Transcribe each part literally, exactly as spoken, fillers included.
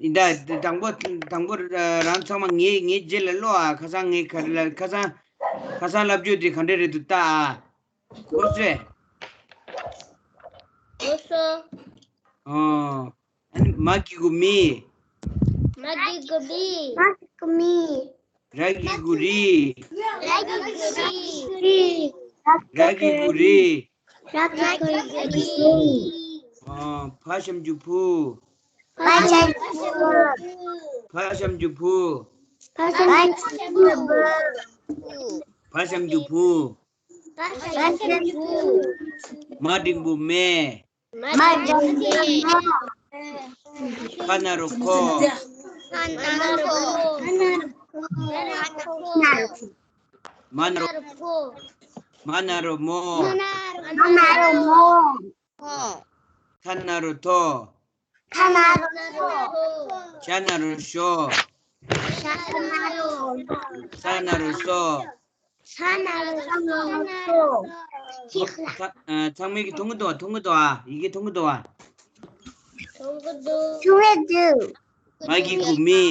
ཡིན་ད། དང་པོ་དང་པོ་རང་ཚང་མ་ངའི་ངའི་རྗེས་ལ་ཀློག་ཨ། ཁ་སང་ངའི་ཁ་ལ་ཁ་སང་ཁ་སང་ལབ་རྒྱུ་དེ་ག་འདྲ་རེད་འདུག་ལྟ་ཨ། གོ་སོང་། གོ་སོང་། ཨོ། ཨ་ནི་མ་གི་གུ་མི། མ་གི་གུ་མི། མ་གི་གུ་མི། ར་གི་གུ་རི། ར་གི་གུ་རི། ར་གི་གུ་རི། ར་གི་གུ་རི། ཨོ། ཕ་ཞབས་ཀྱུ་ཕུ། ཕ་ཞབས་ཀྱུ་ཕུ། ཕ་ཞབས་ཀྱུ་ཕུ། ཕ་ཞབས་ཀྱུ་ཕུ། ཕ་ཞབས་ཀྱུ་ཕུ། ཕ་ཞབས་ཀྱུ་ཕུ། མ་འགྲེང་བུ་མེ། མ་འགྲེང་བུ་མེ། ཁ་ན་རོ་ཁོ། ཁ་ན་རོ་ཁོ། མ་ན་རོ། མ་ན་རོ་མོ། མ་ན་རོ་མོ། ཐ་ན་རོ་ཐོ། ཐ་ན་རོ་ཐོ། ཤ་ན་རོ་ཤོ། ཤ་ན་རོ། ས་ན་རོ་སོ། ས་ན་རོ་སོ། ཚང་ཚང་མས་ཀྱི་མཐོང་གི་འདུག་བ། མཐོང་གི་འདུག་བ། ཡི་གེ་མཐོང་གི་འདུག་བ། མཐོང་གི་འདུག་མ་གི་གུ་མི།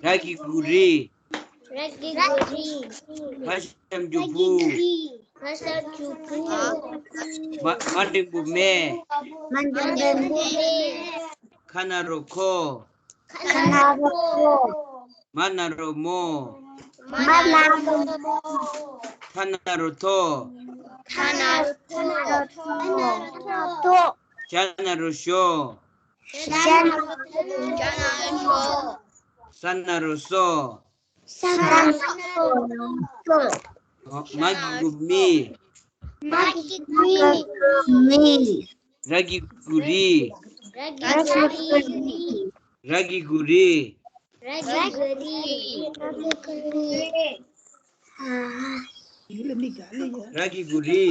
ར་གི་གུ་རི། ར་གི་གུ་རི། ཕ་ཞབས་ཀྱུ་ཕུ། ཕ་ཞབས་ཀྱུ་ཕུ། མ་མ་འགྲེང་བུ་མེ། མ་འགྲེང་བུ་མེ། ཁ་ན་རོ་ཁོ། ཁ་ན་རོ་ཁོ། མ་ན་རོ་མོ། མ་ན་རོ་མོ། ཐ་ན་རོ་ཐོ། ཐ་ན་རོ་ཐོ། ཤ་ན་རོ་ཤོ། ཤ་ན་རོ་ཤོ། ས་ན་རོ་སོ། ས་ན་རོ་སོ། མ་གི་གུ་མི། མ་གི་གུ་མི། ར་གི་གུ་རི། ར་གི་གུ་རི། ར་གི་གུ་རི། ར་གི་གུ་རི། ར་གི་གུ་རི།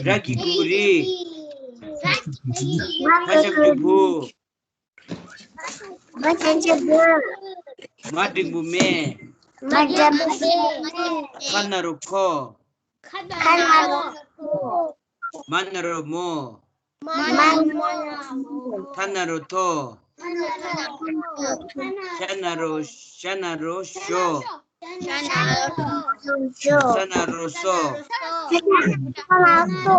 ར་གི་གུ་རི། ཕ་ཞབས་ཀྱུ་ཕུ། མ་ཆེན་ཆེ་བུ། མ་འགྲེང་བུ་མེ། མ་འགྲེང་བུ་མེ། ཁ་ན་རོ་ཁོ། ཁ་ན་རོ་ཁོ། མ་ན་རོ་མོ། མ་ན་རོ་མོ། ཐ་ན་རོ་ཐོ། ཐ་ན་རོ་ཐོ། ཤ་ན་རོ་ཤ་ན་རོ་ཤོ། ཤ་ན་རོ་ཤོ། ས་ན་རོ་སོ། ས་ན་རོ་སོ།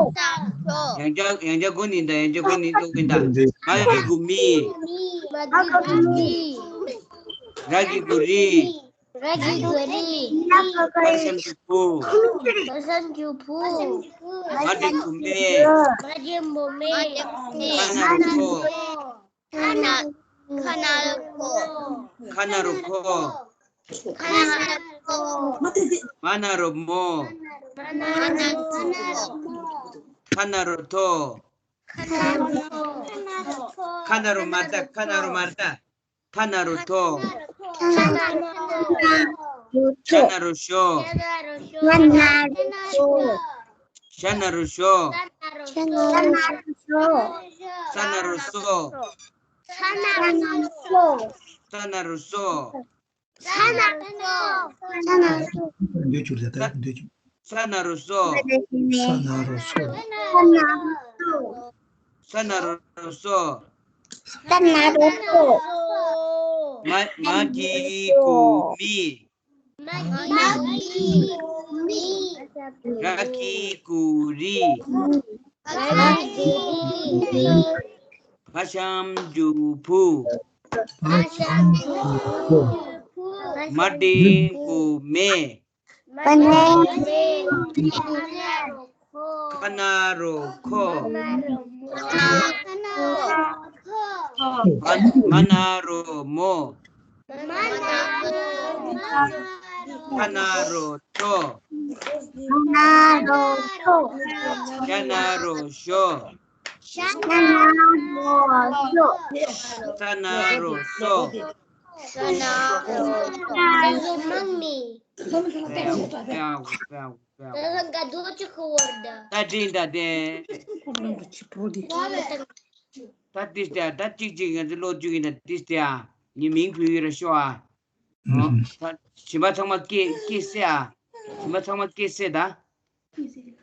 ཡང་བསྐྱར་ཡང་བསྐྱར་གོ་ནི་འདྲ། ཡང་བསྐྱར་གོ་ནི་གཏོང་གི་འདྲ། མ་གི་གུ་མི། མ་གི་གུ་མི། ར་གི་གུ་རི། ར་གི་གུ་རི། ཕ་ཞབས་ཀྱུ་ཕུ། ཕ་ཞབས་ཀྱུ་ཕུ། མ་འགྲེང་བུ་མེ། མ་འགྲེང་བུ་མེ། ཁ་ན་རོ་ཁོ། ཁ་ན་ཁ་ན་རོ་ཁོ། ཁ་ན་རོ་ཁོ། ཁ་ན་རོ་ཁོ། མ་ན་རོ་མོ། མ་ན་རོ་མོ། ཐ་ན་རོ་ཐོ། ཐ་ན་རོ་ཐོ། ཁ་ན་རོ་མ་ར་ད། ཁ་ན་རོ་མ་ར་ད། ཐ་ན་རོ་ཐོ། ཐ་ན་རོ་ཐོ། ཤ་ན་རོ་ཤོ། ཤ་ན་རོ་ཤོ། ཤ་ན་རོ་ཤོ། ཤ་ན་རོ་ཤོ། ས་ན་རོ་སོ། ས་ན་རོ་སོ། ས་ན་རོ་སོ། ས་ན་རོ་སོ། ས་ན་རོ་སོ། འདོད་བཅུག་ཟེར་ད་འདོད་བཅུག་ས་ན་རོ་སོ། ས་ན་རོ་སོ། ས་ན་རོ་སོ། ས་ན་རོ་སོ། ས་ན་རོ་སོ། མ་མ་གི་གུ་མི། མ་གི་གུ་མི། ར་གི་གུ་རི། ར་གི་གུ་རི། ཕ་ཞབས་ཀྱུ་ཕུ། ཕ་ཞབས་ཀྱུ་ཕུ། མ་འགྲེང་བུ་མེ། མ་འགྲེང་བུ་མེ། ཁ་ན་རོ་ཁོ། ཁ་ན་རོ་ཁོ། མ་མ་ན་རོ་མོ། མ་ན་རོ་མོ། ཐ་ན་རོ་ཐོ། ཐ་ན་རོ་ཐོ། ཤ་ན་རོ་ཤོ། ཤ་ན་རོ་ཤོ། ས་ན་རོ་སོ། ས་ན་རོ་སོ། ད་ལྟ་འདྲ་དེ། ད་ཏིས་ཏེ་ད་ཏིས་ཏེ་ང་ཚོ་ལོ་བཅུ་ཡིན་ད་ཏིས་ཏེ་ཨ། ངའི་མིང་བོས་ཡོད་ར་ཤོ་ཨ། ཨོ། ད་ཞིམ་པ་ཚང་མ་སྐད་སྐད་སེ་ཨ། ཞིམ་པ་ཚང་མ་སྐད་སེ་ད།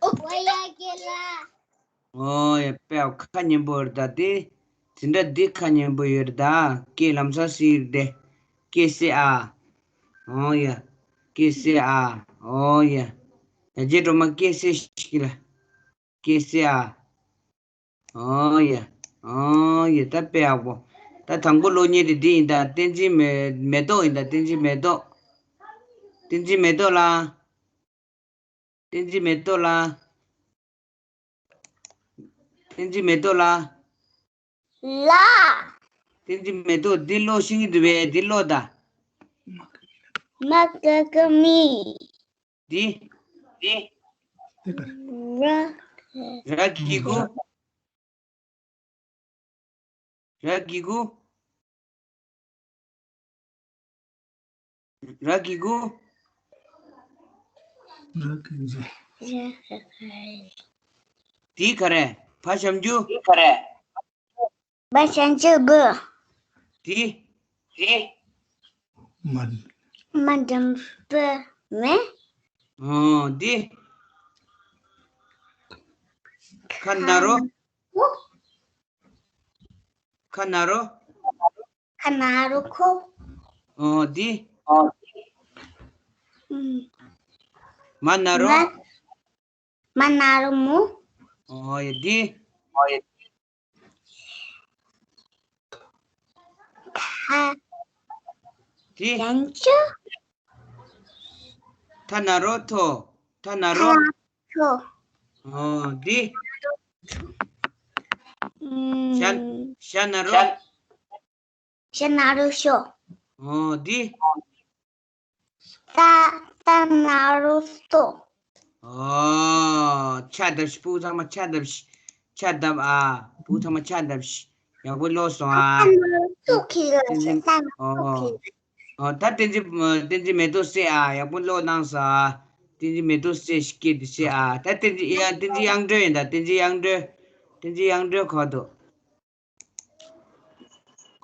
ཨོ་ཡ་སྐད་ལ། ཨོ་ཡ། དཔེ་ཁ་སྙན་པོ་རེད་ད་དེ། དེ་འདྲ་འདི་ཁ་སྙན་པོ་ཡོད་རེད་ད། སྐད་ལམ་སང་སི་རེད་དེ། སྐད་སི་ཨ། ཨོ་ཡ། སྐད་སི་ཨ། ཨོ་ཡ། ཡ་རྗེ་སྒྲོལ་མ་སྐད་སི་ཞིག་ལ། སྐད་སི་ཨ། ཨོ་ཡ། ཨོ་ཡ། ད་དཔེ་ཡག་པོ། ད་དང་པོ་སློབ་གཉེར་དེ་འདི་ཡིན་ད། བསྟན་འཛིན་མེ་མེ་ཏོག་ཡིན་ད། བསྟན་འཛིན་མེ་ཏོག་བསྟན་འཛིན་མེ་ཏོག་ལ། བསྟན་འཛིན་མེ་ཏོག་ལ། བསྟན་འཛིན་མེ་ཏོག་ལ། ལ། བསྟན་འཛིན་མེ་ཏོག་འདི་ཀློག་ཤེས་ཀྱི་འདུག་པས། འདི་ཀློག་ད། མ་ག་ག་མི། འདི། འདི། ར། ར་གི་གུ། ར་གི་གུ། ར་གི་གུ། ར་གི་གུ། དེ་ག་རེ། བ་ཞབས་ཀྱུ། དེ་ག་རེ། བ་ཞབས་ཀྱུ་བུ། དེ། དེ། མ། མ་འགྲེང་བུ་མེ། ཨོ། དེ། ཁ་ན་རོ། ཁ་ན་རོ། ཁ་ན་རོ་ཁོ། ཨོ་དེ། ཨུམ། མ་ན་རོ། མ། མ་ན་རོ་མོ། ཨོ་ཡ་དེ། ཐ། དེ། ཡང་ཅི། ཐ་ན་རོ་ཐོ། ཐ་ན་རོ། ཐ་ཐོ། ཨོ་དེ། ཨུམ། ཤ། ཤ་ན་རོ། ཤ་ན་རོ་ཤོ། ཨོ་དེ། ཏ། ཏ་ན་རོ་ཏོ། ཨོ། ཕྱག་བརྡབས་ཤིག་སྤུ་གུ་ཚང་མ་ཕྱག་བརྡབས་ཤིག་ཕྱག་བརྡབས་ཨ། སྤུ་གུ་ཚང་མ་ཕྱག་བརྡབས་ཤིག་ཡག་པོ་ཀློག་སོང་ཨ། ཏ་ན་རོ་ཏོ་ཁི་ལ་ཤ། ཏ་ན་རོ་ཏོ་ཁི། ཨོ། ད་བསྟན་འཛིན་བསྟན་འཛིན་མེ་ཏོག་སེ་ཨ། ཡག་པོ་ཀློག་གནང་སོང་ཨ། བསྟན་འཛིན་མེ་ཏོག་སེ་ཞིག་སྐད་དུ་བཤད་ཨ། ད་བསྟན་འཛིན་ཡང་བསྟན་འཛིན་དབྱངས་སྒྲོན་ཡིན་ད། བསྟན་འཛིན་དབྱངས་སྒྲོན། བསྟན་འཛིན་དབྱངས་སྒྲོན་ག་པར་འདུག་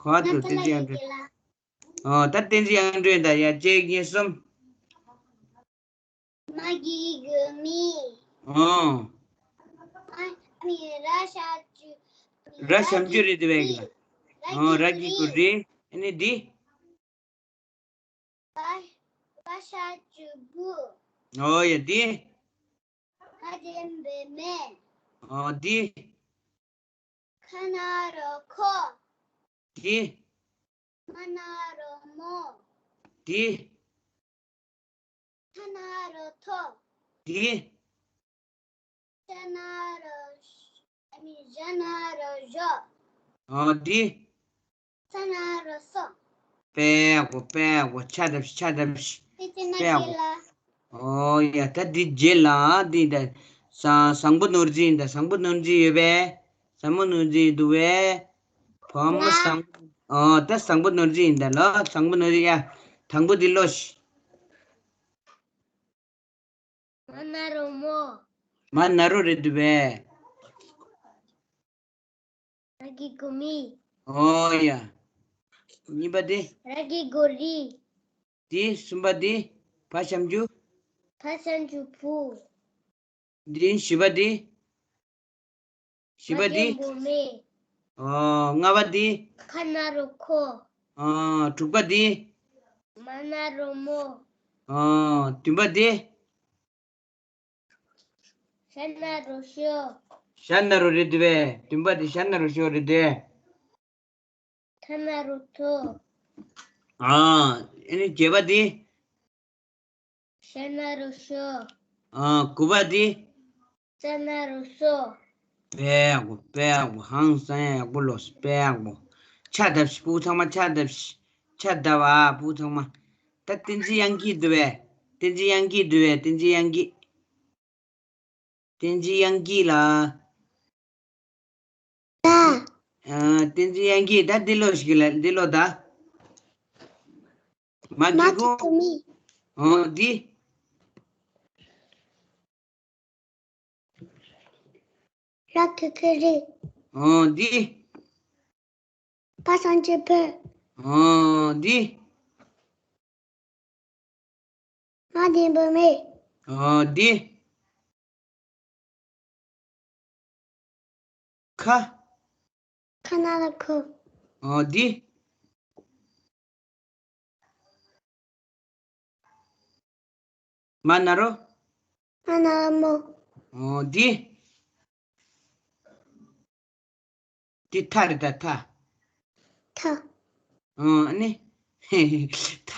ག་པར་འདུག་བསྟན་འཛིན་དབྱངས་སྒྲོན། ཨོ། ད་བསྟན་འཛིན་དབྱངས་སྒྲོན་དང་ཡ་གཅིག་གཉིས་གསུམ། མ་གི་གུ་མི། ཨོ། མ་ར་ཞབས་ཀྱུ། ར་ཞབས་ཀྱུ་རི་དེ་བས་གི་ལ། ཨོ། ར་གི་གུ་རི། ཨ་ནི་འདི། བ། བ་ཞབས་ཀྱུ་བུ། ཨོ་ཡ་འདི། མ་འགྲེང་བུ་མེ། ཨོ་འདི། ཁ་ན་རོ་ཁོ། འདི། མ་ན་རོ་མོ། འདི། ཐ་ན་རོ་ཐོ། འདི། ཤ་ན་རོ་ཤ། ཨ་ནི་ཞ་ན་རོ་ཞོ། ཨོ་འདི། ས་ན་རོ་སོ། དཔེ་ཡག་པོ། དཔེ་ཡག་པོ། ཕྱག་བརྡབས་ཤིག་ཕྱག་བརྡབས་ཤིག་དཔེ་ཡག་པོ། ཨོ་ཡ། ད་འདི་རྗེས་ལ་འདི་ད་བཟང་བཟང་པོ་ནོར་འཛིན། ད་བཟང་པོ་ནོར་འཛིན་ཡོད་པས། བཟང་པོ་ནོར་འཛིན་འདུག་པས། བུ་མོ་བཟང་། ཨོ། ད་བཟང་པོ་ནོར་འཛིན་ཡིན་ད་ལོ། བཟང་པོ་ནོར་འཛིན་ཡ། དང་པོ་འདི་ཀློགས་ཤིག་མ་ན་རོ་མོ། མ་ན་རོ་རེད་འདུག་པས། ར་གི་གུ་མི། ཨོ་ཡ། གཉིས་པ་དེ། ར་གི་གུ་རི། དེ་གསུམ་པ་དེ། བ་ཞབས་ཀྱུ། བ་ཞབས་ཀྱུ་བུ། དེ་བཞི་པ་དེ། བཞི་པ་དེ། མ་འགྲེང་བུ་མེ། ཨོ། ལྔ་པ་དེ། ཁ་ན་རོ་ཁོ། ཨོ། དྲུག་པ་དེ། མ་ན་རོ་མོ། ཨོ། བདུན་པ་དེ། ཤ་ན་རོ་ཤོ། ཤ་ན་རོ་རེད་འདུག་པས། བདུན་པ་དེ་ཤ་ན་རོ་ཤོ་རེད་འདུག་ཐ་ན་རོ་ཐོ། ཨ། ཨ་ནི་བརྒྱད་པ་དེ། ཤ་ན་རོ་ཤོ། ཨ། དགུ་པ་དེ། ས་ན་རོ་སོ། དཔེ་ཡག་པོ། དཔེ་ཡག་པོ། ཧང་སང་ཡག་པོ་ཀློགས། དཔེ་ཡག་པོ། ཕྱག་བརྡབས་ཤིག་སྤུ་གུ་ཚང་མ་ཕྱག་བརྡབས་ཤིག་ཕྱག་བརྡབས་ཨ། སྤུ་གུ་ཚང་མ། ད་བསྟན་འཛིན་དབྱངས་སྐྱིད་འདུག་པས། བསྟན་འཛིན་དབྱངས་སྐྱིད་འདུག་པས། བསྟན་འཛིན་དབྱངས་སྐྱིད། བསྟན་འཛིན་དབྱངས་སྐྱིད་ལགས། ད། ཨ། བསྟན་འཛིན་དབྱངས་སྐྱིད། ད་འདི་ཀློགས་ཤིག་ལ། འདི་ཀློགས་ད། མ་གི་གུ། མ་གི་གུ་མི། ཨོ་འདི། ར་གི་གུ་རི། ཨོ་འདི། བ་ཞབས་ཀྱུ་བུ། ཨོ་འདི། མ་འགྲེང་བུ་མེ། ཨོ་འདི། ཁ། ཁ་ན་རོ་ཁོ། ཨོ་འདི། མ་ན་རོ། མ་ན་རོ་མོ། ཨོ་འདི། འདི་ཐ་རེད་ད་ཐ། ཐ། ཨོ་ཨ་ནི། ཐ་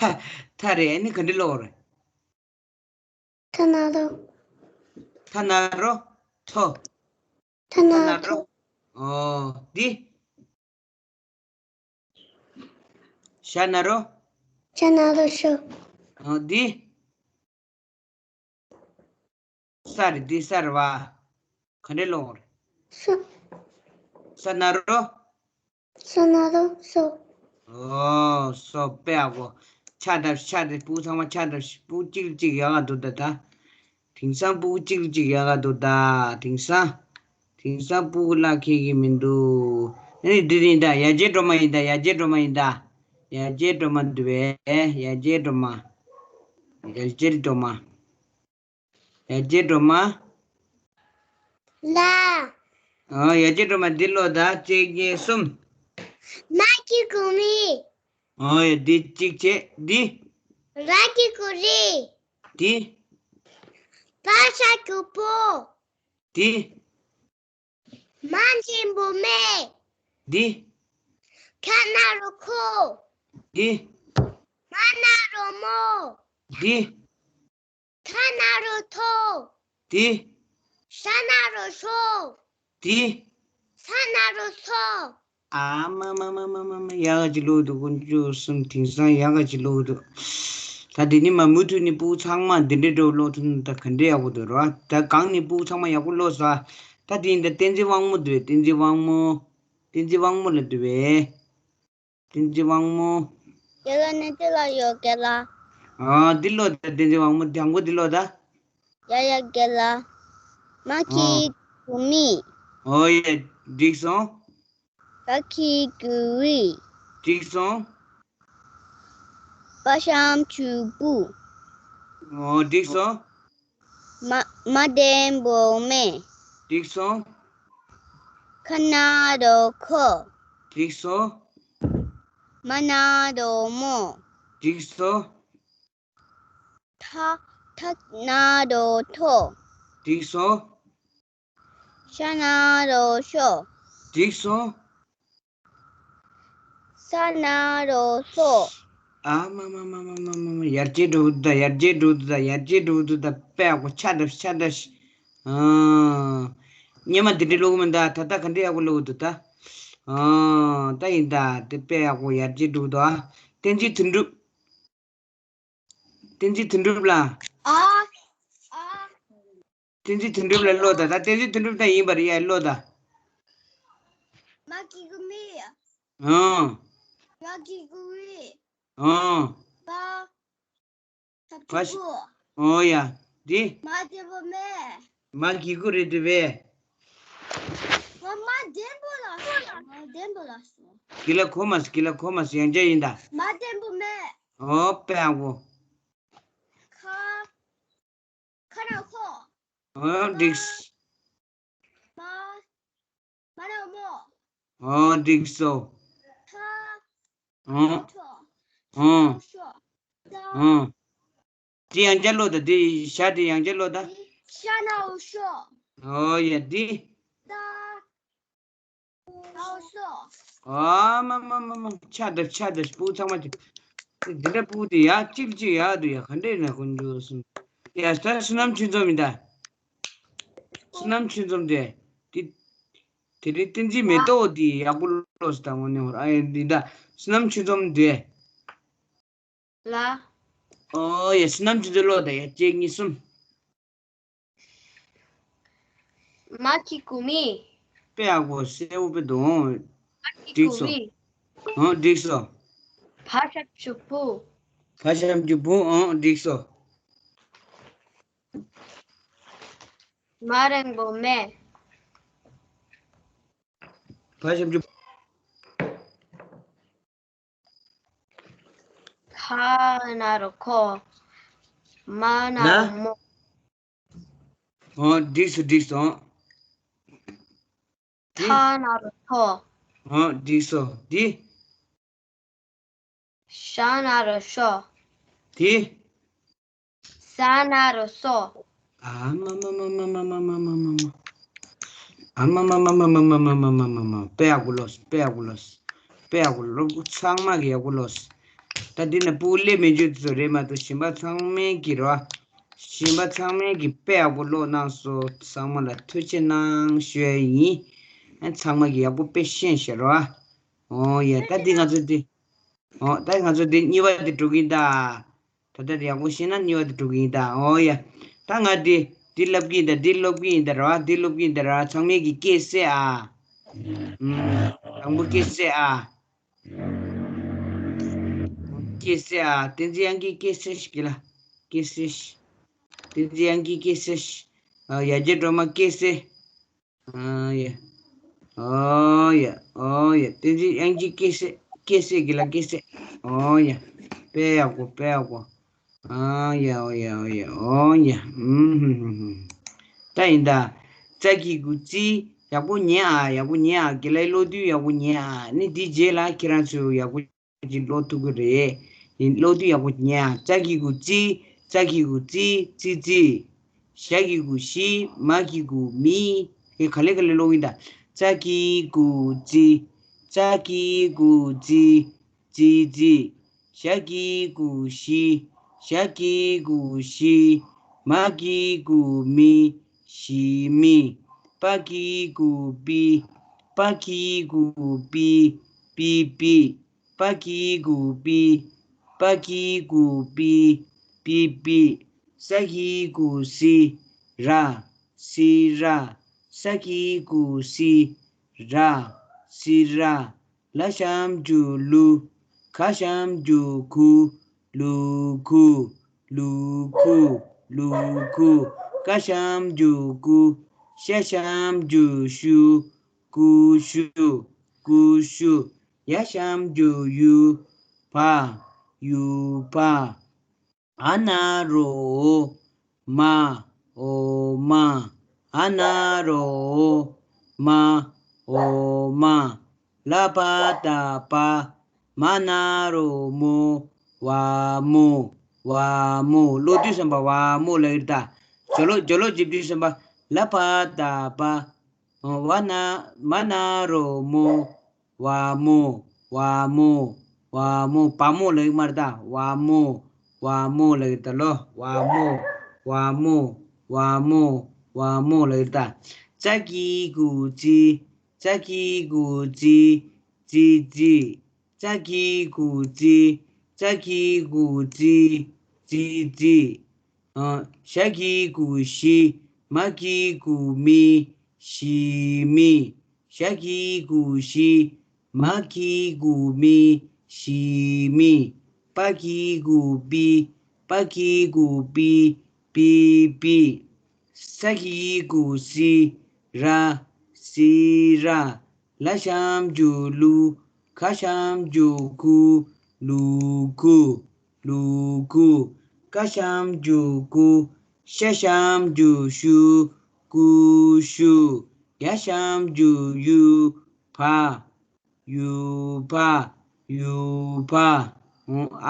ཐ་རེད། ཨ་ནི་ག་འདྲ་ཀློག་རེད། ཐ་ན་རོ། ཐ་ན་རོ། ཐོ། ཐ་ན་ཐ་ན་རོ། ཐོ། ཨོ་འདི། ཤ་ན་རོ། ཤ་ན་རོ་ཤོ། ཨོ་འདི། ས་རེད་འདི་ས་རེད་བ། ག་འདྲ་ཀློག་རེད། ས། ས་ན་རོ། ས་ན་རོ་སོ། ཨོ་སོ་དཔེ་ཡག་པོ། ཕྱག་བརྡབས་ཕྱག་བརྡབས། སྤུ་གུ་ཚང་མ་ཕྱག་བརྡབས། སྤུ་གུ་གཅིག་ལ་གཅིག་ཡག་ག་འདུག་ད་ད། དེང་སང་སྤུ་གུ་གཅིག་ལ་གཅིག་ཡག་ག་འདུག་ད། དེང་སང་། དེང་སང་སྤུ་གུ་ལ་ཁེལ་གི་མི་འདུག་ཨ་ནི་འདི་ཡིན་ད། ཡ་གྱལ་སྒྲོལ་མ་ཡིན་ད། ཡ་གྱལ་སྒྲོལ་མ་ཡིན་ད། ཡ་གྱལ་སྒྲོལ་མ་འདུག་པས། ཡ་གྱལ་སྒྲོལ་མ། ཡ་གྱལ་སྒྲོལ་མ། ཡ་གྱལ་སྒྲོལ་མ། ལ། ཨོ་ཡ་གྱལ་སྒྲོལ་མ་འདི་ཀློག་ད། གཅིག་གཉིས་གསུམ། མ་གི་གུ་མི། ཨོ་ཡ་འདི་གཅིག་བྱས་འདི། ར་གི་གུ་རི། འདི། བ་ཞབས་ཀྱུ་བུ། འདི། མ་འགྲེང་བུ་མེ། འདི། ཁ་ན་རོ་ཁོ། འདི། མ་ན་རོ་མོ། འདི། ཁ་ན་རོ་ཐོ། འདི། ཤ་ན་རོ་ཤོ། འདི། ས་ན་རོ་སོ། ཨ་མ་མ་མ་མ་མ་མ། ཡག་ག་ཅིག་ཀློག་འདུག་དཀོན་མཆོག་གསུམ། དེང་སང་ཡག་ག་ཅིག་ཀློག་འདུག་ད་དེ་ནས་མར་མུ་མཐུད་ནས་སྤུ་གུ་ཚང་མ་འདི་འདྲའི་འདྲ་བོ་ཀློག་ཐུབ་ན་ད་ག་འདྲ་ཡག་པོ་འདུག་ར། ད་གོང་ནས་སྤུ་གུ་ཚང་མ་ཡག་པོ་ཀློག་ས། ད་དེ་ཡིན་ད། བསྟན་འཛིན་དབང་མོ་འདུག་བསྟན་འཛིན་དབང་མོ། བསྟན་འཛིན་དབང་མོ་ལ་འདུག་པས། བསྟན་འཛིན་དབང་མོ། རྒན་ལགས་ནི་འདི་ལ་ཡོད། རྒན་ལགས། ཨ་འདི་ཀློག་ད། བསྟན་འཛིན་དབང་མོ། དང་པོ་འདི་ཀློག་ད། ཡ་ཡ་རྒན་ལགས། མ་གི་གུ་མི། ཨོ་ཡ་འགྲིག་སོང་། ག་གི་གུ་གི། འགྲིག་སོང་། བ་ཞབས་ཀྱུ་བུ། ཨོ་འགྲིག་སོང་། མ་མ་འགྲེང་བུ་མེ། འགྲིག་སོང་། ཁ་ན་རོ་ཁོ། འགྲིག་སོང་། མ་ན་རོ་མོ། འགྲིག་སོང་། ཐ་ཐ་ན་རོ་ཐོ། འགྲིག་སོང་། ཤ་ན་རོ་ཤོ། འགྲིག་སོང་། ས་ན་རོ་སོ། ཨ་མ་མ་མ། ཡར་རྒྱས་འགྲོ་གི་འདུག་ད། ཡར་རྒྱས་འགྲོ་གི་འདུག་ད། ཡར་རྒྱས་འགྲོ་གི་འདུག་ད། དཔེ་ཡག་པོ། ཕྱག་བརྡབས་ཕྱག་བརྡབས། ཨ། སྔོན་མ་འདི་འདྲ་ཀློག་གི་མིན་ད། ད་ལྟ་ག་འདྲ་ཡག་པོ་ཀློག་གི་འདུག་ད། ཨ། ད་ཡིན་ད། དེ་དཔེ་ཡག་པོ་ཡར་རྒྱས་འགྲོ་གི་འདུག་ཨ། བསྟན་འཛིན་དོན་གྲུབ། བསྟན་འཛིན་དོན་གྲུབ་ལགས། ཨ། ཨ། བསྟན་འཛིན་དོན་གྲུབ་ལ་ཀློག་ད། ད་བསྟན་འཛིན་དོན་གྲུབ་ད་ཡིན་པ་རེད་ཡ། ཀློག་ད། མ་གི་གུ་མི། ཨང་། ར་གི་གུ་རི། ཨང་། བ། ཞབས་ཀྱུ་བུ། ཨོ་ཡ། འདི། མ་འགྲེང་བུ་མེ། མ་གི་གུ་རི་འདུག་པས། མ་མ་འགྲེང་བུ་ལ་སོ། མ་འགྲེང་བུ་ལ་སོ། གི་ལ་གོ་མ་སོང་། གི་ལ་གོ་མ་སོང་། ཡང་བསྐྱར་ཡིན་ད། མ་འགྲེང་བུ་མེ། ཨོ་དཔེ་ཡག་པོ། ཁ། ཁ་ན་ཁོ། ཨོ་འགྲིག་སོང་། མ། མ་ན་མོ། ཨོ་འགྲིག་སོང་། ཐ། ཨོ། ཐོ། ཨོ། ཤོ། ད། ཨོ། དེ་ཡང་བསྐྱར་ཀློག་ད། དེ་ཞ་དེ་ཡང་བསྐྱར་ཀློག་ད། ཤ་ན་རོ་ཤོ། ཨོ་ཡ་འདི། ད། ཨོ་མ་མ་མ་མ། ཕྱག་བརྡབས་ཕྱག་བརྡབས། སྤུ་གུ་ཚང་མ་ཅིག་འདི་འདྲ་སྤུ་གུ་དེ་ཡག་གཅིག་གཅིག་ཡག་འདུག་ཡ། ག་འདྲ་ཡིན་ན་དཀོན་མཆོག་གསུམ། ཡ་ད་བསོད་ནམས་ཆོས་འཛོམས་ཡིན་ད། བསོད་ནམས་ཆོས་འཛོམས་དེ། དེ་དེ་རིང་བསྟན་འཛིན་མེ་ཏོག་དེ་ཡག་པོ་ཀློག་སོང་ད། དངོས་གནས་ཧོར་ཨ་ཡ་འདི་ད། བསོད་ནམས་ཆོས་འཛོམས་དེ། ལ། ཨོ་ཡ། བསོད་ནམས་ཆོས་འཛོམས་ཀློག་ད་ཡ། གཅིག་གཉིས་གསུམ། མ་གི་གུ་མི། དཔེ་ཡག་པོ་གསལ་པོ་དཔེ་འདུག་མ་གི་གུ་མི། འགྲིག་སོང་། ཨང་འགྲིག་སོང་། བ་ཞབས་ཀྱུ་བུ། བ་ཞབས་ཀྱུ་བུ། ཨང་འགྲིག་སོང་། མ་འགྲེང་བུ་མེ། བ་ཞབས་ཀྱུ། ཁ་ན་རོ་ཁོ། མ་ན་རོ་མོ། ཨོ་འགྲིག་སོང་། འགྲིག་སོང་། འདི། ཐ་ན་རོ་ཐོ། ཨོ་འགྲིག་སོང་། འདི། ཤ་ན་རོ་ཤོ། འདི། ས་ན་རོ་སོ། ཨ་མ་མ་མ། དཔེ་ཡག་པོ་ལོས། དཔེ་ཡག་པོ་ལོས། དཔེ་ཡག་པོ་ལོས། ཚང་མ་གི་ཡག་པོ་ལོས། ད་འདི་ན་སྤུ་གུ་སླེབས་མེད་ཅོ་དེ་ཚོ་རེད་མ་གཏོགས་གཞན་པ་ཚང་མས་ཀྱི་རོ། གཞན་པ་ཚང་མས་ཀྱི་དཔེ་ཡག་པོ་ཀློག་གནང་སོང་། ཚང་མ་ལ་ཐུགས་རྗེ་གནང་ཞུ་ཡ་ཡིན། ཨ་ཚང་མ་གི་ཡག་པོ་དཔེ་ཤེས་ཤག་རོ། ཨོ་ཡ། ད་འདི་ང་ཚོ་འདི། ཨོ་ད་ང་ཚོ་འདི་གཉིས་པ་འདི་འགྲོ་གི་ཡིན་ད། ད་ལྟ་ཡག་པོ་ཤེས་ན་གཉིས་པ་དེ་འགྲོ་གི་ཡིན་ད། ཨོ་ཡ། ད་ང་འདི་འདི་ལབ་གི་ཡིན་ད། འདི་ལབ་གི་ཡིན་ད་ར། འདི་ལབ་གི་ཡིན་ད་ར། ཚང་མས་ཀྱི་སྐད་གསལ་ཨ། ཨུམ། དང་པོ་སྐད་གསལ་ཨ། སྐད་གསལ་ཨ། བསྟན་འཛིན་དབྱངས་སྐྱིད་སྐད་གསལ་ཞིག་གི་ལ། སྐད་གསལ་ཞིག་བསྟན་འཛིན་དབྱངས་སྐྱིད་སྐད་གསལ་ཞིག་ཨ། ཡ་གྱལ་སྒྲོལ་མ་སྐད་གསལ། ཨ་ཡ། ཨོ་ཡ། ཨོ་ཡ། བསྟན་འཛིན་དབྱངས་སྐྱིད་སྐད་གསལ། སྐད་གསལ་གི་ལ་སྐད་གསལ། ཨོ་ཡ། དཔེ་ཡག་པོ། དཔེ་ཡག་པོ། ཨ་ཡ། ཨོ་ཡ། ཨོ་ཡ། ཨོ་ཡ། ཨུམ་ཧུམ་ཧུམ་ཧུམ། ད་ཡིན་ད། ཙ་གི་གུ་ཙི། ཡག་པོ་ཉན་ཨ། ཡག་པོ་ཉན་ཨ། དགེ་ལགས་ཀློག་དུས་ཡག་པོ་ཉན་ཨ། ནི་འདི་རྗེས་ལ་ཁྱེད་རང་ཚོས་ཡག་པོ་ཅིག་ཀློག་ཐུབ་ཀྱི་རེད། ཡིན། ཀློག་དུས་ཡག་པོ་ཉན་ཨ། ཙ་གི་གུ་ཙི། ཙ་གི་གུ་ཙི། ཙི་ཙི། ཞ་གི་གུ་ཞི། མ་གི་གུ་མི། ཨེ། ག་ལེ་ག་ལེ་ཀློག་གི་ཡིན་ད། ཙ་གི་གུ་ཙི། ཙ་གི་གུ་ཙི། ཙི་ཙི། ཞ་གི་གུ་ཞི། ཞ་གི་གུ་ཞི། མ་གི་གུ་མི། ཞི་མི། པ་གི་གུ་པི། པ་གི་གུ་པི། པི་པི། པ་གི་གུ་པི། པ་གི་གུ་པི། པི་པི། ས་གི་གུ་སི། ར། སི་ར། ས་གི་གུ་སི། ར། སི་ར། ལ་ཞབས་ཀྱུ་ལུ། ག་ཞབས་ཀྱུ་གུ། ལུ་གུ། ལུ་གུ། ལུ་གུ། ཀ་ཞབས་ཀྱུ་ཀུ། ཤ་ཞབས་ཀྱུ་ཤུ། ཀུ་ཤུ། ཀུ་ཤུ། ཡ་ཞབས་ཀྱུ་ཡུ། བ། ཡུ་བ། ཨ་ན་རོ་འོ། མ། འོ་མ། ཨ་ན་རོ་འོ། མ། འོ་མ། ལ་བ་ད་བ། མ་ན་རོ་མོ། བ་མོ། བ་མོ། ཀློག་དུས་ཙམ་པ་བ་མོ་ལབ་ཀྱི་རེད་ད། སྦྱོར་ཀློག་སྦྱོར་ཀློག་བྱེད་དུས་ཙམ་པ་ལ་བ་ད་བ། བ་ན། མ་ན་རོ་མོ། བ་མོ། བ་མོ། བ་མོ། བ་མོ་ལབ་ཀྱི་མ་རེད་ད། བ་མོ། བ་མོ་ལབ་ཀྱི་རེད་ད་ལོ། བ་མོ། བ་མོ། བ་མོ། བ་མོ་ལབ་ཀྱི་རེད་ད། ཙ་གི་གུ་ཙི། ཙ་གི་གུ་ཙི། ཙི་ཙི། ཙ་གི་གུ་ཙི། ཙ་གི་གུ་ཙི། ཙི་ཙི། ཨ། ཞ་གི་གུ་ཞི། མ་གི་གུ་མི། ཞི་མི། ཞ་གི་གུ་ཞི། མ་གི་གུ་མི། ཞི་མི། པ་གི་གུ་པི། པ་གི་གུ་པི། པི་པི། ས་གི་གུ་སི། ར། སི་ར། ལ་ཞབས་ཀྱུ་ལུ། ག་ཞབས་ཀྱུ་གུ། ལུ་གུ། ལུ་གུ། ཀ་ཞབས་ཀྱུ་ཀུ། ཤ་ཞབས་ཀྱུ་ཤུ། ཀུ་ཤུ། ཡ་ཞབས་ཀྱུ་ཡུ། བ། ཡུ་བ། ཡུ་བ།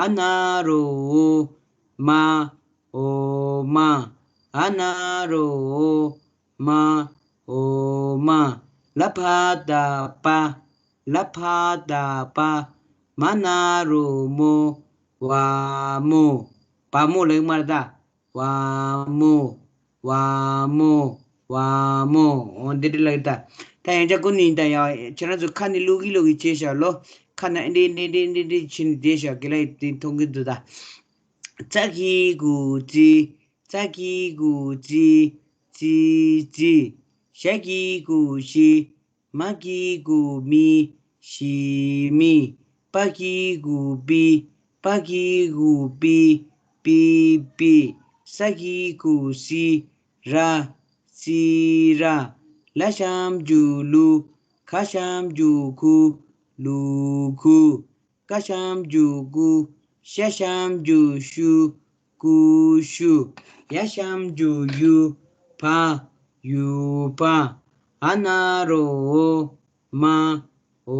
ཨ་ན་རོ་འོ། མ། འོ་མ། ཨ་ན་རོ་འོ། མ། འོ་མ། ལ་བ་ད་བ། ལ་བ་ད་བ། མ་ན་རོ་མོ། བ་མོ། བ་མོ་ལབ་ཀྱི་མ་རེད་ད། བ་མོ། བ་མོ། བ་མོ། འོ་འདི་འདྲ་ལབ་ཀྱི་ད། ད་ཡང་བསྐྱར་ཀུན་ནས་ཡིན་ད། ཡང་ཁྱེད་རང་ཚོ་ཁ་ནས་ཀློག་གི་ཀློག་གི་བྱས་ཤག་ལོ། ཁ་ནས་འདི་འདི་འདི་འདི་འདི་བྱས་ནས་བསྡད་ཤག་དགེ་ལགས་ཡིས་དེ་མཐོང་གི་འདུག་ད། ཙ་གི་གུ་ཙི། ཙ་གི་གུ་ཙི། ཙི་ཙི། ཞ་གི་གུ་ཞི། མ་གི་གུ་མི། ཞི་མི། པ་གི་གུ་པི། པ་གི་གུ་པི། པི་པི། ས་གི་གུ་སི། ར། སི་ར། ལ་ཞབས་ཀྱུ་ལུ། ག་ཞབས་ཀྱུ་གུ། ལུ་གུ། ཀ་ཞབས་ཀྱུ་ཀུ། ཤ་ཞབས་ཀྱུ་ཤུ། ཀུ་ཤུ། ཡ་ཞབས་ཀྱུ་ཡུ། བ། ཡུ་བ། བ་ན་རོ་འོ། མ། འོ་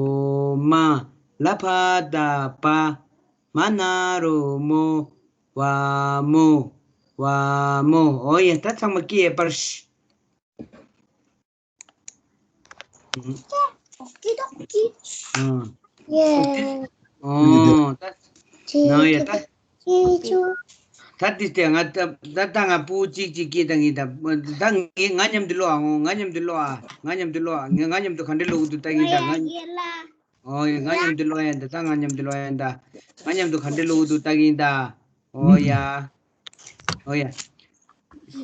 མ། ལ་བ་ད་བ། མ་ན་རོ་མོ། བ་མོ། བ་མོ། འོ་ཡ། ད་ཚང་མ་སྐད་ཡར་སྤར་ཤིག་ཨང་། ཨོ། ད། ན་ཡ་ད། ད་འདི་དེ་ང་ད་ད་ད་ང་སྤུ་གུ་གཅིག་གཅིག་སྐད་བཏང་གིན་ད། ད་ངས་ང་མཉམ་དུ་ཀློག་ཨ། ང་མཉམ་དུ་ཀློག་ཨ། ང་མཉམ་དུ་ཀློག་ཨ། ང་ང་མཉམ་དུ་ག་འདྲ་ཀློག་གི་འདུག་ལྟ་གིན་ད་ང་། ཨོ་ཡ། ང་མཉམ་དུ་ཀློག་ཡ་ད། ད་ང་མཉམ་དུ་ཀློག་ཡ་ད། ང་མཉམ་དུ་ག་འདྲ་ཀློག་གི་འདུག་ལྟ་གིན་ད། ཨོ་ཡ། ཨོ་ཡ།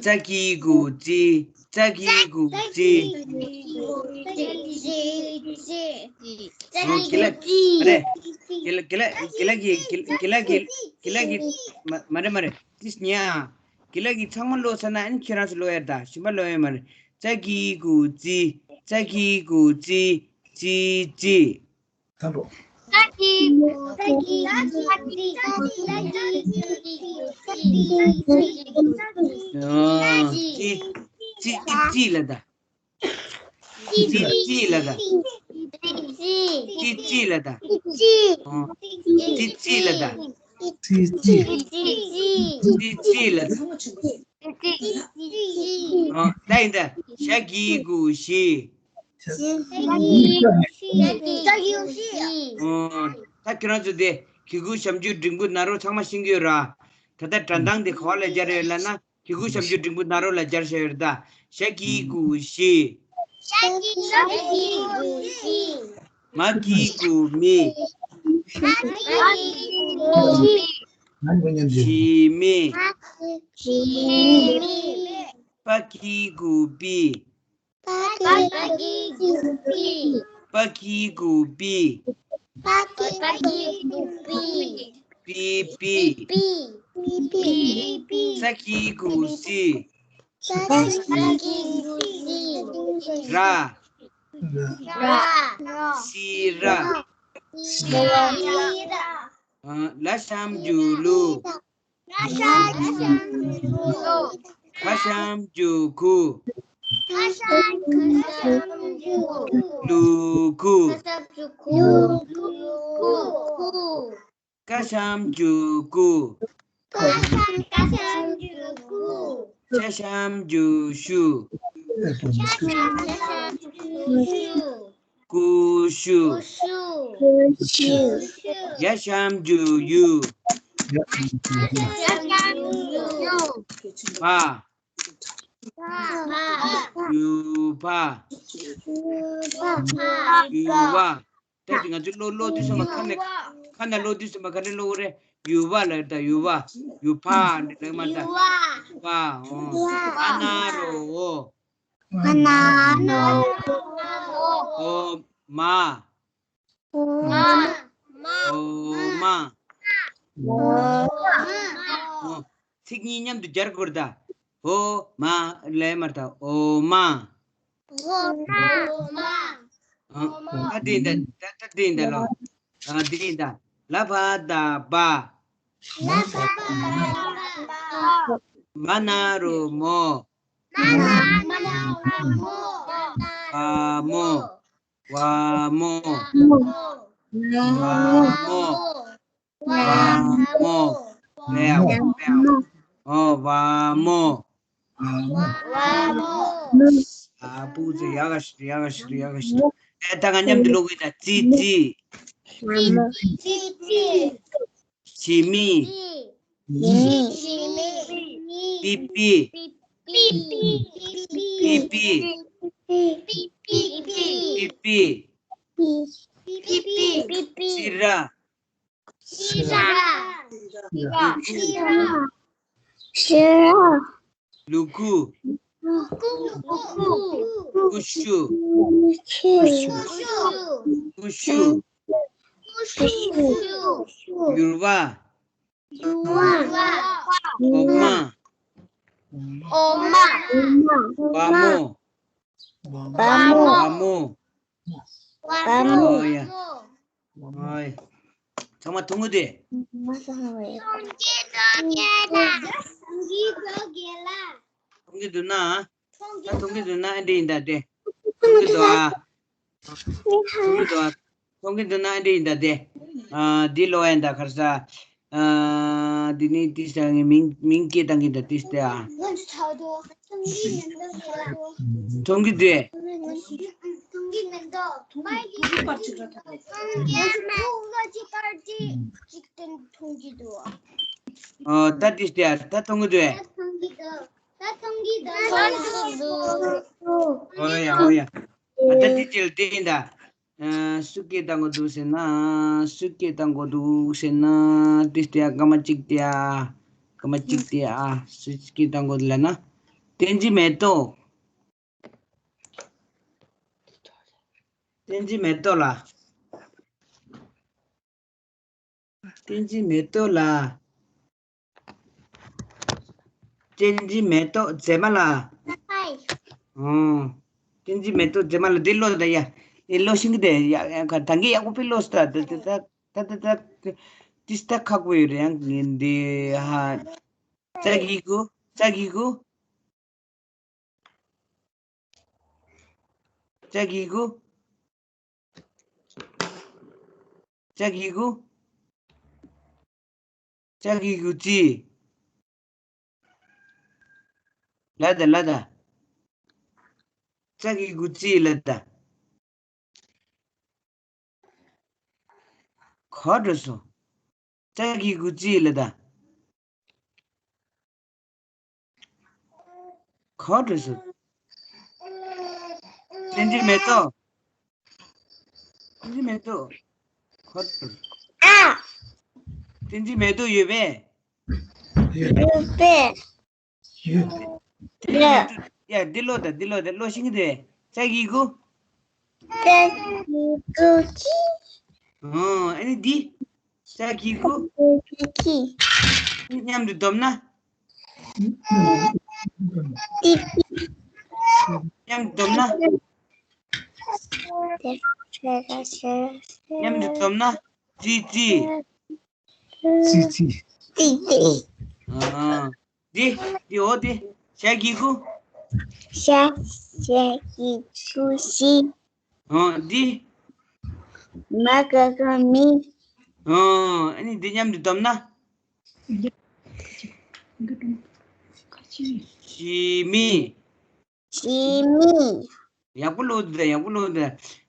ཙ་གི་གུ་ཙི། ཙ་གི་གུ་ཙི། ཨོ་ཀི་ལ། ཨ་རེ། ཀི་ལ་ཀི་ལ་ཀི་ལ་གི་ཀི་ལ་གི་ཀི་ལ་གི་མ་མ་རེད་མ་རེད། ཏིས་ཉ། ཀི་ལ་གི་ཚང་མ་ཀློག་ཚར་ན་ཨ་ནི་ཁྱེད་རང་ཚོ་ཀློག་ཡ་ད། གཞན་པ་ཀློག་ཡ་མ་རེད། ཙ་གི་གུ་ཙི། ཙ་གི་གུ་ཙི། ཙི་ཙི། ད་འགྲོ། ཨ། ཙི་ཙི་ཙི་ལ་ད། ཙི་ཙི་ལ་ད། ཙི་ཙི་ལ་ད། ཨ། ཙི་ཙི་ལ་ད། ཙི་ཙི། ཙི་ཙི་ལ་ད། ཨ། ད་ཡིན་ད། ཞ་གི་གུ་ཞི། ཨོ། ད་ཁྱེད་རང་ཚོ་དེ་གི་གུ་ཞབས་ཀྱུ་འགྲེང་བུ་ན་རོ་ཚང་མ་ཤེས་ཀྱི་ཡོད་ར། ད་ལྟ་སྒྲ་གདངས་དེ་ག་པར་ལ་སྦྱར་ཡོད་ལབ་ན། གི་གུ་ཞབས་ཀྱུ་འགྲེང་བུ་ན་རོ་ལ་སྦྱར་བཞག་ཡོད་རེད་ད། ཞ་གི་གུ་ཞི། མ་གི་གུ་མི། ཞི་མི། པ་གི་གུ་པི། པ་གི་གུ་པི། པི་པི། ས་གི་གུ་སི། ར། སི་ར། ལ་ཞབས་ཀྱུ་ལུ། ཁ་ཞབས་ཀྱུ་ཁུ། ལུ་ཁུ། ཀ་ཞབས་ཀྱུ་ཀུ། ཤ་ཞབས་ཀྱུ་ཤུ། ཀུ་ཤུ། ཡ་ཞབས་ཀྱུ་ཡུ། བ། ཡུ་བ། ཡུ་བ། ད་དེ་ང་ཚོ་ཀློག་ཀློག་དུས་ཙམ་པ་ཁ་ནས་ཁ་ནས་ཀློག་དུས་ཙམ་པ་ག་རེ་ཀློག་རེད། ཡུ་བ་ལབ་ད། ཡུ་བ། ཡུ་བ་འདི་ལབ་མ་ད། ཡུ་བ། ཨ་ན་རོ་འོ། ཨ་ན་རོ་འོ་མ། འོ་མ། འོ་མ། ཚིག་གཉིས་མཉམ་དུ་སྦྱར་དགོས་རེད་ད། འོ་མ་ལབ་མ་རེད་ད། འོ་མ། འོ་མ། ཨ། ད་འདི་ཡིན་ད། ད་ད་འདི་ཡིན་ད་ལོ། ཨ། འདི་ཡིན་ད། ལ་བ་ད་བ། མ་ན་རོ་མོ། བ་མོ། བ་མོ། བ་མོ། བ་མོ། ལེའོ་ལེའོ། ཨོ། བ་མོ། བ་མོ། ཨ། སྤུ་གུ་ཚོ་ཡག་ག་ཞིག་ཡག་ག་ཞིག་ཡག་ག་ཞིག་ཨེ། ད་ང་མཉམ་དུ་ཀློག་གི་ཡིན་ད། ཙི་ཙི། ཙི་ཙི། ཞི་མི། ཞི་མི། པི་པི། པི་པི། པི་པི། པི་པི། སི་ར། སི་ར། སི་ར། ལུ་གུ། ཀུ་ཤུ། ཀུ་ཤུ། ཡུར་བ། འོ་མ། འོ་མ། བ་མོ། བ་མོ། བ་མོ། བ་མོ། ཨོ་ཡ། ཨོ་ཡ། ཚང་མ་མཐོང་གི་འདུག་མཐོང་གི་འདུག་ན། ད་མཐོང་གི་འདུག་ན་ཨ་འདྲ་ཡིན་ད་དེ། མཐོང་གི་འདུག་ཨ། མཐོང་གི་འདུག་ཨ། མཐོང་གི་འདུག་ན་འདི་ཡིན་ད་དེ། ཨ། འདི་ལོ་ཡིན་ད་ཁར་ས། ཨ། འདི་ནི་ཏི་ས་ངའི་མིང་མིང་སྐད་བཏང་གི་ད་ཏི་སྟེ་ཨ། མཐོང་གི་འདུག་ཨ། ད་ཏི་སྟེ་ཨ། ད་མཐོང་གི་འདུག་ད་མཐོང་གི་འདུག་ད་མཐོང་གི་འདུག་ཨོ་ཡ་ཨོ་ཡ། ཨ་ད་ཏི་ཅིལ་ཏི་ཡིན་ད། ཨ། སུ་སྐད་བཏང་གོ་འདུག་ཟེར་ན། སུ་སྐད་བཏང་གོ་འདུག་ཟེར་ན། ཏི་སྟེ་ཨ། སྐར་མ་གཅིག་སྟེ་ཨ། སྐར་མ་གཅིག་སྟེ་ཨ། སུ་སྐད་བཏང་གོ་འདུག་ལབ་ན། བསྟན་འཛིན་མེ་ཏོག་བསྟན་འཛིན་མེ་ཏོག་ལ། བསྟན་འཛིན་མེ་ཏོག་ལ། བསྟན་འཛིན་མེ་ཏོག་མཛེས་མ་ལ། ཧའི། ཨོ། བསྟན་འཛིན་མེ་ཏོག་མཛེས་མ་ལ་འདི་ཀློག་ད་ཡ། འདི་ཀློག་ཤེས་ཀྱི་དེ་ཡ་ཡ་ད་གིན་ཡག་པོ་པི་ཀློག་སྟ་ད་ད་ད་ད་ད་ད་ཏི་སྟ་ཁག་པོ་ཡོད་རེད་ཡང་འདི་ཧ། ཙ་གི་གུ། ཙ་གི་གུ། ཙ་གི་གུ། ཙ་གི་གུ། ཙ་གི་གུ་ཙི། ལ་ད་ལ་ད། ཙ་གི་གུ་ཙི་ལ་ད། ག་འགྲོ་སོང་། ཙ་གི་གུ་ཙི་ལ་ད། ག་འགྲོ་སོང་། བསྟན་འཛིན་མེ་ཏོག་བསྟན་འཛིན་མེ་ཏོག་ག་འགྲོ། ཨ། བསྟན་འཛིན་མེ་ཏོག་ཡོད་པས། ཡོད་པས། ཡོད། ཡ། འདི་ཀློག་ད་འདི་ཀློག་ད་ཀློག་ཤེས་ཀྱི་འདུག་ཙ་གི་གུ། ཙ་གི་གུ་ཙི། ཨོ། ཨ་ནི་འདི། ཙ་གི་གུ། ཙ་གི་གུ་ཙི། མཉམ་དུ་སྡོམ་ན། ཙི་ཙི། མཉམ་དུ་སྡོམ་ན། མཉམ་དུ་སྡོམ་ན། ཙི་ཙི། ཙི་ཙི། ཙི་ཙི། ཨ། འདི། འདི་འོ་འདི། ཞ་གི་གུ། ཞ། ཞ་གི་གུ་ཞི། ཨོ་འདི། མ་ག་ག་མི། ཨོ་ཨ་ནི་འདི་མཉམ་དུ་སྡོམ་ན། ཞི་མི། ཞི་མི། ཡག་པོ་ཀློག་དེ་ཡག་པོ་ཀློག་དེ།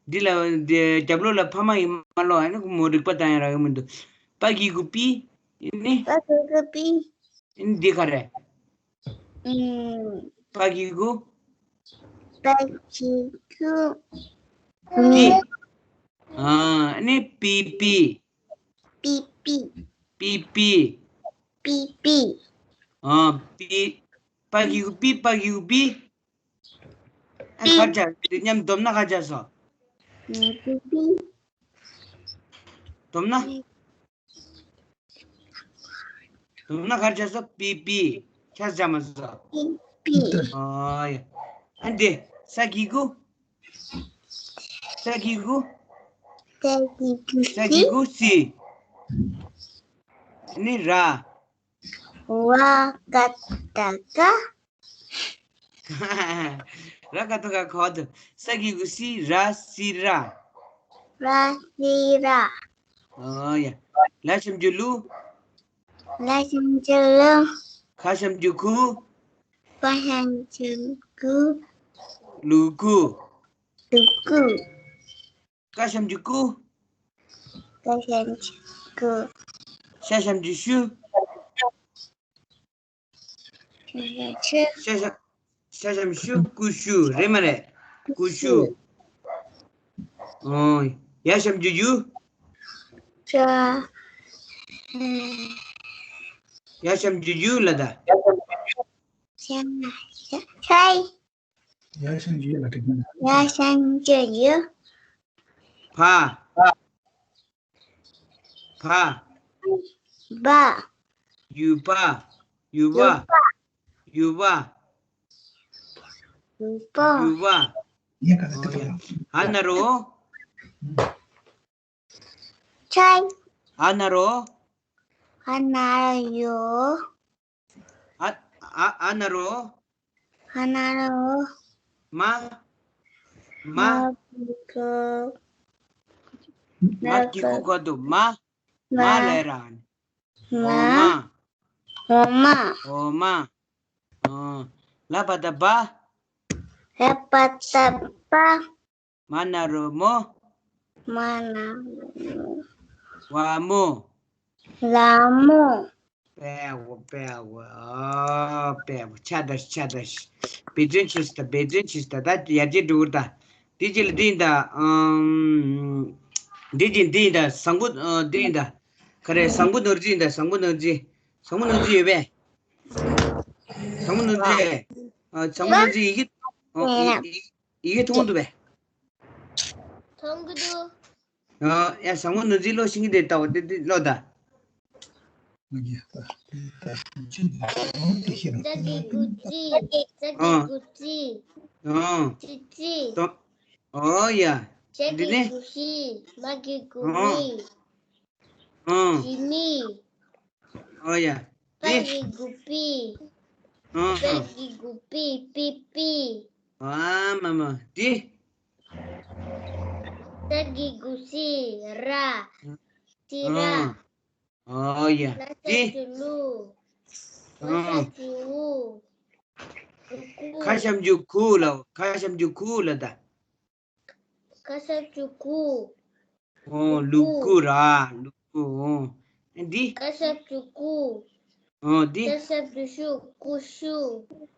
འདི་ལ་འདི་རྒྱབ་ལོགས་ལ་ཕ་མ་ཡིན་མ་ཀློག་ཨ་ནི་ཁོ་མོ་རིག་པ་བཏང་ཡ་རག་གི་མི་འདུག་པ་གི་གུ་པི། ཨ་ནི། པ་གི་གུ་པི། ཨ་ནི་འདི་ག་རེ། ཨུམ། པ་གི་གུ། པ་གི་གུ། མི། ཨ་ནི་པི་པི། པི་པི། པི་པི། པི་པི། ཨ་པི། པ་གི་གུ་པི། པ་གི་གུ་པི། ཨ་པི། ག་ཅག་དེ་མཉམ་སྡོམ་ན་ག་ཅག་སོ། པི་པི། སྡོམ་ན། སྡོམ་ན་ག་ཅག་སོ། པི་པི། ཁྱ་ཅག་མ་སོ། པི་པི། ཨ་ཡ། ཨ་འདི། ས་གི་གུ། ས་གི་གུ། ས་གི་གུ་ས་གི་གུ་སི། ནི་ར། ར་ག་ད་ག་ར་ག་ད་ག་ག་ད། ས་གི་གུ་སི་ར་སི་ར། ར་སི་ར། ཨོ་ཡ། ལ་ཞབས་ཀྱུ་ལུ། ལ་ཞབས་ཀྱུ་ལུ། ཁ་ཞབས་ཀྱུ་ཁུ། ཁ་ཞབས་ཀྱུ་ཁུ། ལུ་ཁུ། ལུ་ཁུ། ཀ་ཞབས་ཀྱུ་ཀུ། ཀ་ཞབས་ཀྱུ་ཀུ། ཤ་ཞབས་ཀྱུ་ཤུ། ཤ་ཞབས་། ཤ་ཞབས་ཤ་ཞབས་ཀྱུ་ཤུ། ཀུ་ཤུ་རེད་མ་རེད། ཀུ་ཤུ། ཨོ། ཡ་ཞབས་ཀྱུ་ཡུ། ཤ། ཡ་ཞབས་ཀྱུ་ཡུ་ལ་ད། ཤ། ཤ། ཤ། ཡ་ཞབས་ཀྱུ་ཡུ་ལ་འགྲིག་གི། ཡ་ཞབས་ཀྱུ་ཡུ། ཕ། ཕ། བ། ཡུ་བ། ཡུ་བ། ཡུ་བ། ཡུ་བ། ཡུ་བ། ཨ་ན་རོ། ཆའི། ཨ་ན་རོ། ཨ་ན་རོ། ཨ། ཨ། ཨ་ན་རོ། ཨ་ན་རོ། མ། མ། མ་གི་གུ་གོ་དུ་མ། མ་ལས་ར། མ། འོ་མ། འོ་མ། ལ་བ་ད་བ། ལ་བ་ད་བ། མ་ན་རོ་མོ། མ་ན་རོ་མོ། བ་མོ། ལ་མོ། པའོ་པའོ། ཨ་པའོ། ཆ་ད་ཤ་ཆ་ད་ཤ། བེ་ཏྲན་ཆིས་ད་བེ་ཏྲན་ཆིས་ད། ད་ཡར་རྒྱས་འགྲོ་གི་རེད་ད། དེ་རྗེས་ལ་འདི་ཡིན་ད། ཨམ། འདི་རྗེས་འདི་ཡིན་ད། བཟང་པོ་འདི་ཡིན་ད། ག་རེ། བཟང་པོ་ནོར་རྫས་ཡིན་ད། བཟང་པོ་ནོར་རྫས། བཟང་པོ་ནོར་རྫས་ཡོད་པས། བཟང་པོ་ནོར་རྫས། ཨ། བཟང་པོ་ནོར་རྫས་ཡི་གེ། ཨོ། ཡི་ཡི་གེ་མཐོང་འདུག་པས། མཐོང་གི་འདུག་ཨ། ཡ། བཟང་པོ་ནོར་རྫས་ཀློག་ཤེས་ཀྱི་རེད་ད། འོ་དེ་དེ་ཀློག་ད། ཙ་གི་གུ་ཙི། ཙ་གི་གུ་ཙི། ཨ། ཙི་ཙི། ཏོ། ཨོ་ཡ། ཞ་གི་གུ་ཞི། མ་གི་གུ་མི། ཨ། ཞི་མི། ཨོ་ཡ། པ་གི་གུ་པི། ཨ། པ་གི་གུ་པི། པི་པི། ཨ་མ་མ། དེ། ས་གི་གུ་སི། ར། སི་ར། ཨ། ཨོ་ཡ། ལ་ས་དེ། ཞབས་ཀྱུ་ལུ། ཨ། ལ་ས་ཞབས་ཀྱུ་ལུ། ལུ་ཀུ། ཁ་ཞབས་ཀྱུ་ཁུ་ལ། ཁ་ཞབས་ཀྱུ་ཁུ་ལ་ད། ཁ་ཞབས་ཀྱུ་ཁུ། ཨོ། ལུ་ཀུ་ར། ལུ་ཀུ། ཨོ། འདི། ཀ་ཞབས་ཀྱུ་ཀུ། ཨོ། འདི། ཤ་ཞབས་ཀྱུ་ཤུ། ཀུ་ཤུ།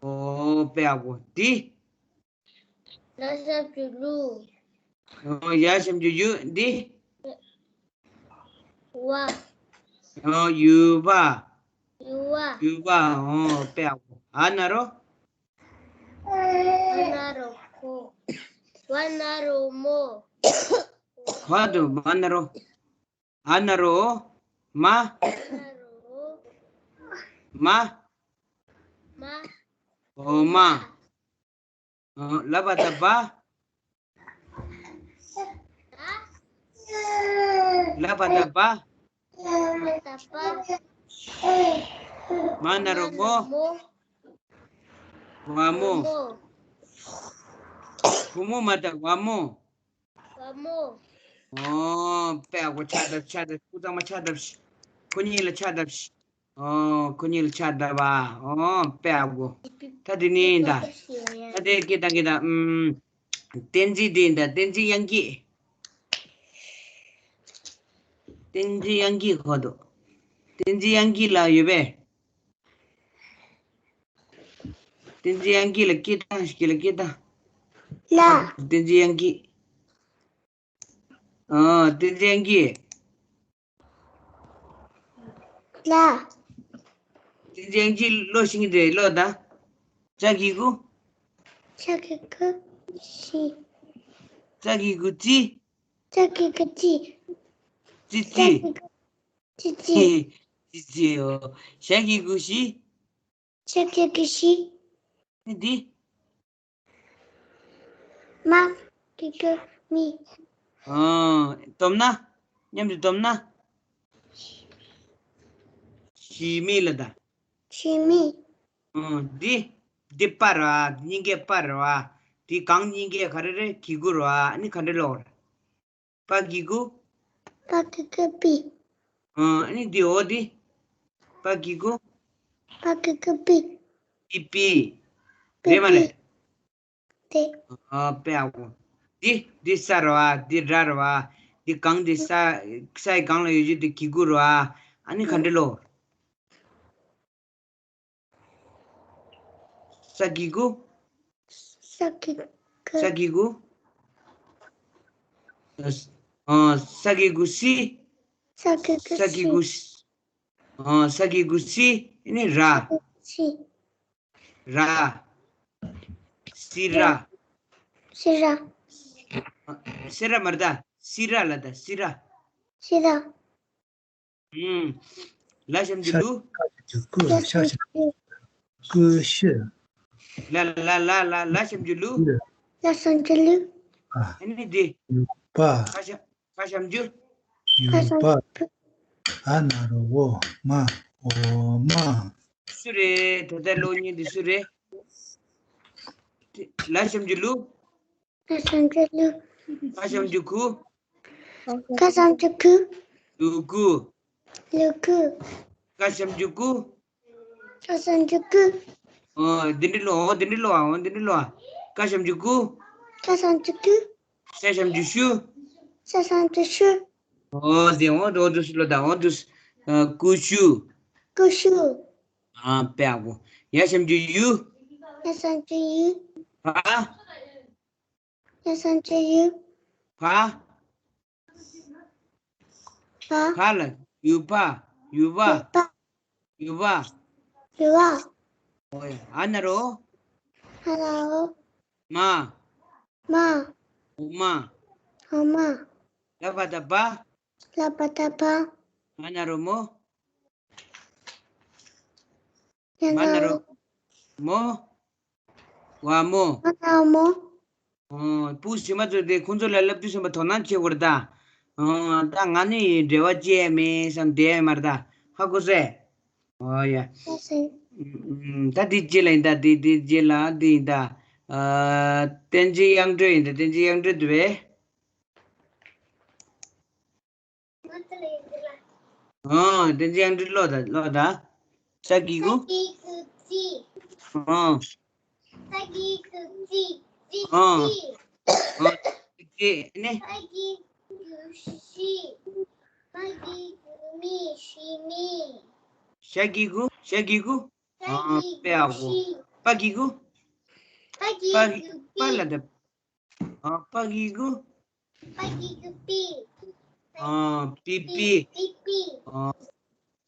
ཨོ། དཔེ་ཡག་པོ། འདི། ལ་ཞབས་ཀྱུ་ལུ། ཨོ། ཡ་ཞབས་ཀྱུ་ཡུ། འདི། བ། ཨོ། ཡུ་བ། ཡུ་བ། ཡུ་བ། ཨོ། དཔེ་ཡག་པོ། འ་ན་རོ། འ་ན་རོ་འོ། བ་ན་རོ་མོ། གོ་དུ་བ་ན་རོ། འ་ན་རོ། མ། འ་ན་རོ། མ། མ། འོ་མ། ལ་བ་ད་བ། ལ་བ་ད་བ། མ་ན་རོ་མོ། བ་མོ། བུ་མོ་མ་ད་བ་མོ། བ་མོ། ཨོ། དཔེ་ཡག་པོ། ཕྱག་བརྡབ། ཕྱག་བརྡབ། སྐུ་ཚང་མ་ཕྱག་བརྡབ་ཤིག་ཁོ་གཉིས་ལ་ཕྱག་བརྡབ་ཤིག་ཨོ། ཁོ་གཉིས་ལ་ཕྱག་བརྡབ་པ། ཨོ། དཔེ་ཡག་པོ། ད་དེ་ནས་ད། ད་དེ་སྐད་བཏང་གི་ད། ཨུམ། བསྟན་འཛིན་དེ་ད། བསྟན་འཛིན་དབྱངས་སྐྱིད། བསྟན་འཛིན་དབྱངས་སྐྱིད་གོ་འདུག་བསྟན་འཛིན་དབྱངས་སྐྱིད་ལགས་ཡོད་པས། བསྟན་འཛིན་དབྱངས་སྐྱིད་ལ་སྐད་བཏང་ཞིག་ལ་སྐད་བཏང་། ལ། བསྟན་འཛིན་དབྱངས་སྐྱིད། ཨ། བསྟན་འཛིན་དབྱངས་སྐྱིད། ལ། བསྟན་འཛིན་དབྱངས་སྐྱིད་ཀློག་ཤེས་ཀྱི་རེད། ཀློག་དང་། ཙ་གི་གུ། ཙ་གི་གུ་ཤི། ཙ་གི་གུ་ཙི། ཙ་གི་གུ་ཙི། ཙི་ཙི། ཙི་ཙི། ཙི་ཙི། ཨོ། ཞ་གི་གུ་ཞི། ཞ་གི་གུ་ཞི། ནི་འདི། མ་གི་གུ་མི། ཨ། སྡོམ་ན། མཉམ་དུ་སྡོམ་ན། ཞི་མི་ལ་ད། ཞི་མི། ཨ། འདི། འདི་པ་ར་བ། སྙིང་གའི་པ་ར་བ། འདི་གང་སྙིང་གའི་ག་རེ་རེད། གི་གུ་ར་བ། ཨ་ནི་ག་འདྲ་ཀློག་རེད། པ་གི་གུ། པ་གི་གུ་པི། ཨ་ནི་འདི་འོ་འདི། པ་གི་གུ། པ་གི་གུ་པི། པི་པི། པི་རེད་མ་རེད། པི། དེ། ཨ། དཔེ་ཡག་པོ། འདི་འདི་ས་རེད་པ། འདི་ར་རེད་པ། འདི་གང་འདི་ས། སའི་སྒང་ལ་ཡོད་རྒྱུ་འདི་གི་གུ་རེད་པ། ཨ་ནི་ག་འདྲ་ཀློག་ས་གི་གུ། ས་གི་གུ། ས་གི་གུ། ཨ། ས་གི་གུ་སི། ས་གི་གུ་ས་གི་གུ། ཨ། ས་གི་གུ་སི། ཨ་ནི་ར། སི། ར། སི་ར། སི་ར། སི་ར་མ་རེད་ད། སི་ར་ལ་ད། སི་ར། སི་ར། ཨུམ། ལ་ཞབས་ཀྱུ་ལུ། ཀུ། ཤ་ཞབས་ཀྱུ་ཀུ་ཤི། ལ་ལ་ལ་ལ། ལ་ཞབས་ཀྱུ་ལུ། ལ་ཞབས་ཀྱུ་ལུ། ཨ། ཨ་ནི་འདི། ཡུ་པ། ཁ་ཞབས། ཁ་ཞབས་ཀྱུ། ཡུ་པ། འ་ན་རོ་འོ་མ། འོ་མ། སུ་རེད། ད་ལྟ་ཀློག་མཁན་འདི་སུ་རེད། ལ་ཞབས་ཀྱུ་ལུ། ལ་ ཀ་ཞབས་ཀྱུ་ཀུ། ཀ་ཞབས་ཀྱུ་ཀུ། ལུ་གུ། ལུ་གུ། ཀ་ཞབས་ཀྱུ་ཀུ། ཀ་ཞབས་ཀྱུ་ཀུ། ཨོ། འདི་འདྲ་ལོ། འོ་འདི་འདྲ་ལོ། འོ་འདི་འདྲ་ལོ། ཀ་ཞབས་ཀྱུ་ཀུ། ཀ་ཞབས་ཀྱུ་ཀུ། ཤ་ཞབས་ཀྱུ་ཤུ། ཤ་ཞབས་ཀྱུ་ཤུ། ཨོ་དེ་འོ་འདུག་སེ་ལོ་ད། འོ་འདུག་སེ། ཨ། ཀུ་ཤུ། ཀུ་ཤུ། ཨ། དཔེ་ཡག་པོ། ཡ་ཞབས་ཀྱུ་ཡུ། ཡ་ཞབས་ཀྱུ་ཡུ། བ། ཡ་ཞབས་ཀྱུ་ཡུ། བ། བ། བ་ལ། ཡུ་བ། ཡུ་བ། ཡུ་བ། ཡུ་བ། ཡུ་བ། ཨོ་ཡ། འ་ན་རོ། འ་ན་རོ། མ། མ། འོ་མ། འོ་མ། ལ་བ་ད་བ། ལ་བ་ད་བ། མ་ན་རོ་མོ། ཡ་མ་ན་རོ། མོ། བ་མོ། བ་མོ། ཨོ། སྤུ་གུ་གཞན་པ་ཚོ་དེ་ཁོང་ཚོ་ལ་བསླབ་དུས་ཙམ་པ་དོ་སྣང་བྱེད་དགོས་རེད་ད། ཨོ། ད་ང་ནི་འབྲེལ་བ་ཅི་ཡང་མེད་བསམ་བསྡད་ཡ་མ་རེད་ད། ཧ་གོ་སོང་། ཨོ་ཡ། ཧ་གོ་སོང་། ཨུམ། ད་འདི་རྗེས་ལ་ཡིན་ད། འདི་འདི་རྗེས་ལ་འདི་ཡིན་ད། ཨ། བསྟན་འཛིན་དབྱངས་སྒྲོན་ཡིན་ད། བསྟན་འཛིན་དབྱངས་སྒྲོན་འདུག་པས། ཨ། བསྟན་འཛིན་དབྱངས་སྒྲོན་ཀློག་ད། ཀློག་ད། ས་གི་གུ། ས་གི་གུ་ཙི། ཨ། ས་གི་གུ་ཙི། ཙི། ཨ། ཙི། ཨ། ཙི་ནི། ས་གི་གུ་ཤི། མ་གི་གུ་མི། ཤི་མི། ཤ་གི་གུ། ཤ་གི་གུ། ཨ། དཔེ་ཡག་པོ། པ་གི་གུ། པ་གི་གུ་པ་ལ་ད། ཨ། པ་གི་གུ། པ་གི་གུ་པི། ཨ། པི་པི། པི་པི། ཨ།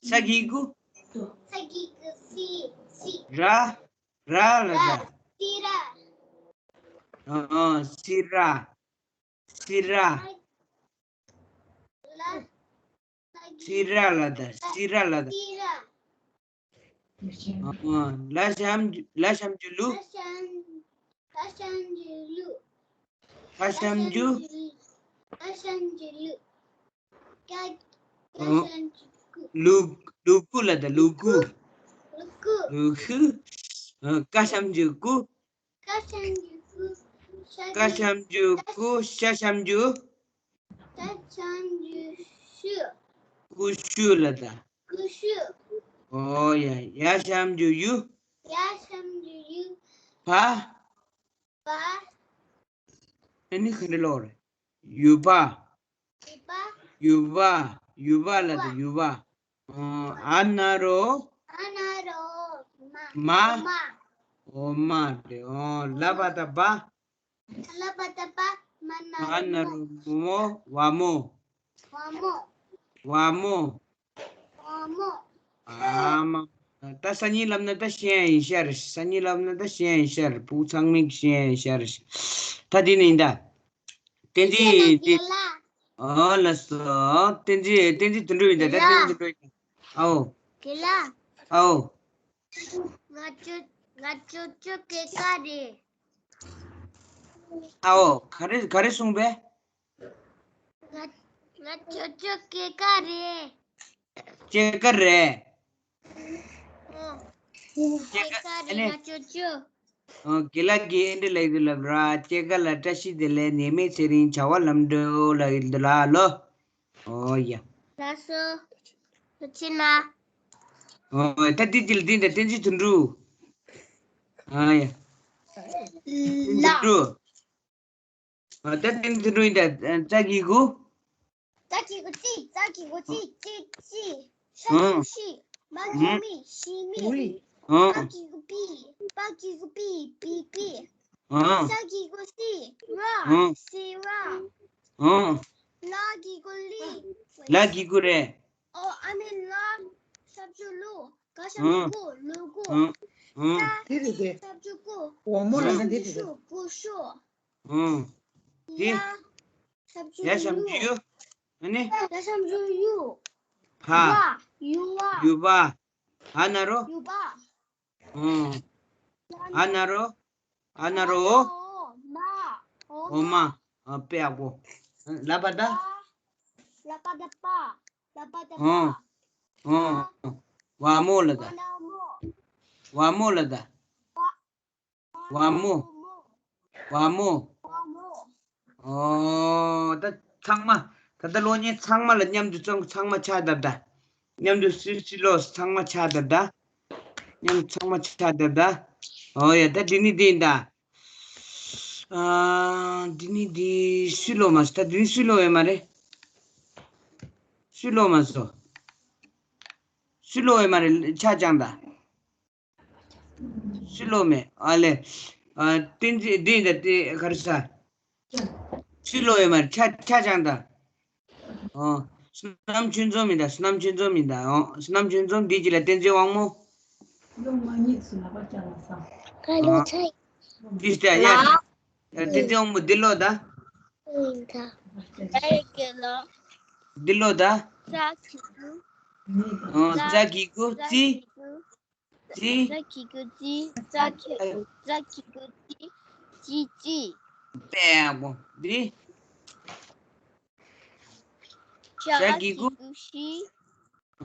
ས་གི་གུ། ས་གི་གུ་སི། སི། ར། ར་ལ་ད། ར། སི་ར། ཨ། སི་ར། སི་ར། ལ། སི་ར་ལ་ད། སི་ར་ལ་ད། སི་ར། ཨ། ལ་ཞབས་ཀྱུ། ལ་ཞབས་ཀྱུ་ལུ། ལ་ཞབས། ལ་ཞབས་ཀྱུ་ལུ། ལ་ཞབས་ཀྱུ། ལ་ཞབས་ཀྱུ་ལུ། ཀ། ལ་ཨ། ཞབས་ཀྱུ་ཀུ། ལུ། ལུ་གུ་ལ་ད། ལུ་གུ། ལུ་གུ། ལུ་གུ། ཨ། ཀ་ཞབས་ཀྱུ་ཀུ། ཀ་ཞབས་ཀྱུ་ཀུ། ཤ་ཀ་ཞབས་ཀྱུ་ཀུ། ཤ་ཞབས་ཀྱུ། ཤ་ཞབས་ཀྱུ་ཤུ། ཀུ་ཤུ་ལ་ད། ཀུ་ཤུ། ཨོ་ཡ། ཡ་ཞབས་ཀྱུ་ཡུ། ཡ་ཞབས་ཀྱུ་ཡུ། བ། བ། ཨ་ནི་ག་འདྲ་ཀློག་རེད། ཡུ་བ། ཡུ་བ། ཡུ་བ། ཡུ་བ་ལ་ད། ཡུ་བ། ཨ། འ་ན་རོ། འ་ན་རོ། མ། མ། འོ་མ། འོ་མ་རེད། ཨོ། ལ་བ་ད་བ། ལ་བ་ད་བ། མ་ན་རོ། མ་ན་རོ་མོ། བ་མོ། བ་མོ། བ་མོ། བ་མོ། ཨ་མ། ད་སང་ཉིན་ལབ་ན་ད་ཤེས་ཡ་ཡིན་ཤག་རེད། སང་ཉིན་ལབ་ན་ད་ཤེས་ཡ་ཡིན་ཤག་རེད། སྤུ་གུ་ཚང་མས་ཤེས་ཡ་ཡིན་ཤག་རེད། ད་དེ་ནས་ཡིན་ད། བསྟན་འཛིན། ཨོ་ལགས་སོ། བསྟན་འཛིན། བསྟན་འཛིན་དོན་གྲུབ་ཡིན་ད། ད་བསྟན་འཛིན་དོན་གྲུབ་ཡིན་ད། ཨའོ། རྒན་ལགས། ཨའོ། ང་ཅོ། ང་ཅོ་ཅོ་སྐྱེས་སྐར་རེད། ཨའོ། ག་རེ། ག་རེ་གསུངས་པས། ང་། ང་ཅོ་ཅོ་སྐྱེས་སྐར་རེད། སྐྱེས་སྐར་རེད། ཨོ། སྐྱེས་སྐར་རེད། ཨ་ནི། ང་ཅོ་ཅོ། ཨོ། རྒན་ལགས་ཀྱིས་འདི་ལབ་ཀྱི་འདུག་ལབ་ར། སྐྱེས་སྐར་ལ་བཀྲ་ཤིས་བདེ་ལེགས། ནད་མེད་ཚེ་རིང་། བྱ་བ་ལམ་འགྲོ་ལབ་ཀྱི་འདུག་ལ་ལོ། ཨོ་ཡ། ལགས་སོ། ཐུགས་རྗེ་གནང་། ཨོ། ད་འདི་འདི་ལ་འདི་འདྲ་བསྟན་འཛིན་དོན་གྲུབ། ཨ་ཡ། ལ། དོན་གྲུབ། ཨ། ད་བསྟན་འཛིན་དོན་གྲུབ་ཡིན་ད། ཙ་གི་གུ། ཙ་གི་གུ་ཙི། ཙ་གི་གུ་ཙི། ཙི་ཙི། ཤ་གི་གུ་ཤི། མ་གི་གུ་མི། ཤི་མི། ཨ། པ་གི་གུ་པི། པ་གི་གུ་པི། པི་པི། ཨ། ས་གི་གུ་སི། ར། སི་ར། ཨ། ལ་གི་གུ་ལི། ལ་གི་གུ་རེད། ཨོ། ཨ་ནི་ལ་ཞབས་ཀྱུ་ལུ། ག་ཞབས་ཀྱུ་གུ། ལུ་གུ། ཨ། ས་ཞབས་ཀྱུ་ཀུ། ཀུ་ཤུ། ཀུ་ཤུ། ཨ། དེ། ཡ་ཞབས་ཀྱུ་ཡ་ཞབས་ཀྱུ་ཡུ། ཨ་ནི། ཡ་ཞབས་ཀྱུ་ཡུ། བ། ཡུ་བ། ཡུ་བ། འ་ན་རོ། ཡུ་བ། ཨ། འ་ན་རོ། འ་ན་རོ། འོ། མ། འོ་མ། ཨ། དཔེ་ཡག་པོ། ལ་བ་ད། ལ་བ་ད་བ། ལ་བ་ད་བ། ཨ། ཨ། བ་མོ་ལ་ད། བ་མོ། བ་མོ་ལ་ད། བ། བ་མོ། བ་མོ། བ་མོ། ཨོ། ད་ཚང་མ། ད་ལྟ་སློབ་གཉེར་ཚང་མ་ལ་མཉམ་དུ་ཚང་ཚང་མ་ཕྱག་བརྡབ་ད། མཉམ་དུ་སུས་སུས་ཀློག་ཚང་མ་ཕྱག་བརྡབ་ད། མཉམ་དུ་ཚང་མ་ཕྱག་བརྡབ་ད། ཨོ་ཡ། ད་འདི་ནི་འདི་ཡིན་ད། ཨ། འདི་ནི་འདི་སུས་ཀློག་མ་སོང་། ད་འདི་ནི་སུས་ཀློག་ཡོད་མ་རེད། སུས་ཀློག་མ་སོང་། སུས་ཀློག་ཡོད་མ་རེད། ཕྱག་བརྐྱངས་ད། སུས་ཀློག་མེད། ཨ་ལེ། ཨ། བསྟན་འཛིན་འདི་ཡིན་ད། དེ་ག་རེ་ཟ། སུས་ཀློག་ཡོད་མ་རེད། ཕྱག་ཕྱག་བརྐྱངས་ད། ཨོ། བསོད་ནམས་ཆོས་འཛོམས་ཡིན་ད། བསོད་ནམས་ཆོས་འཛོམས་ཡིན་ད། ཨོ། བསོད་ནམས་ཆོས་འཛོམས། འདི་གཅིག་ལ་བསྟན་འཛིན་དབང་མོ། ཨོ། འདི་ལྟ་ཡ། བསྟན་འཛིན་དབང་མོ་འདི་ཀློག་ད། འདི་ཀློག་ད། ཨོ། ཙ་གི་གུ་ཙི། ཙི། ཙ་གི་གུ་ཙི། ཙ་གི་ཙ་གི་གུ་ཙི། ཙི་ཙི། དཔེ་ཡག་པོ། འདི། ཤ་གི་གུ། ཤ་གི་གུ་ཤི།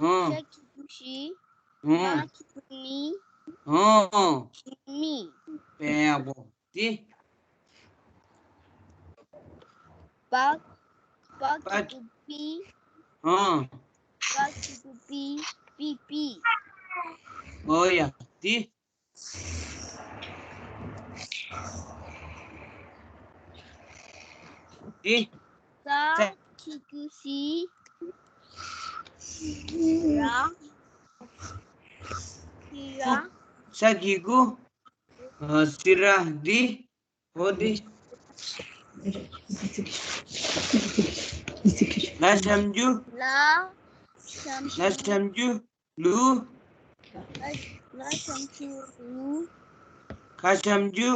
ཨོ། ཤ་གི་གུ་ཤི། ཨོ། མ་གི་གུ་མི། ཨོ། ཤི་མི། དཔེ་ཡག་པོ། འདི། པ། པ་གི་གུ་པི། ཨོ། པ་གི་གུ་པི། པི་པི། ཨོ་ཡ། འདི། འདི། ས་གི་གུ་སི། ར། སི་ར། ས་གི་གུ། ཨ། སི་ར། འདི། འོ་འདི། ལ་ཞབས་ཀྱུ། ལ་ཞབས། ལ་ཞབས་ཀྱུ། ལུ། ལ་ལ་ཞབས་ཀྱུ་ལུ། ག་ཞབས་ཀྱུ།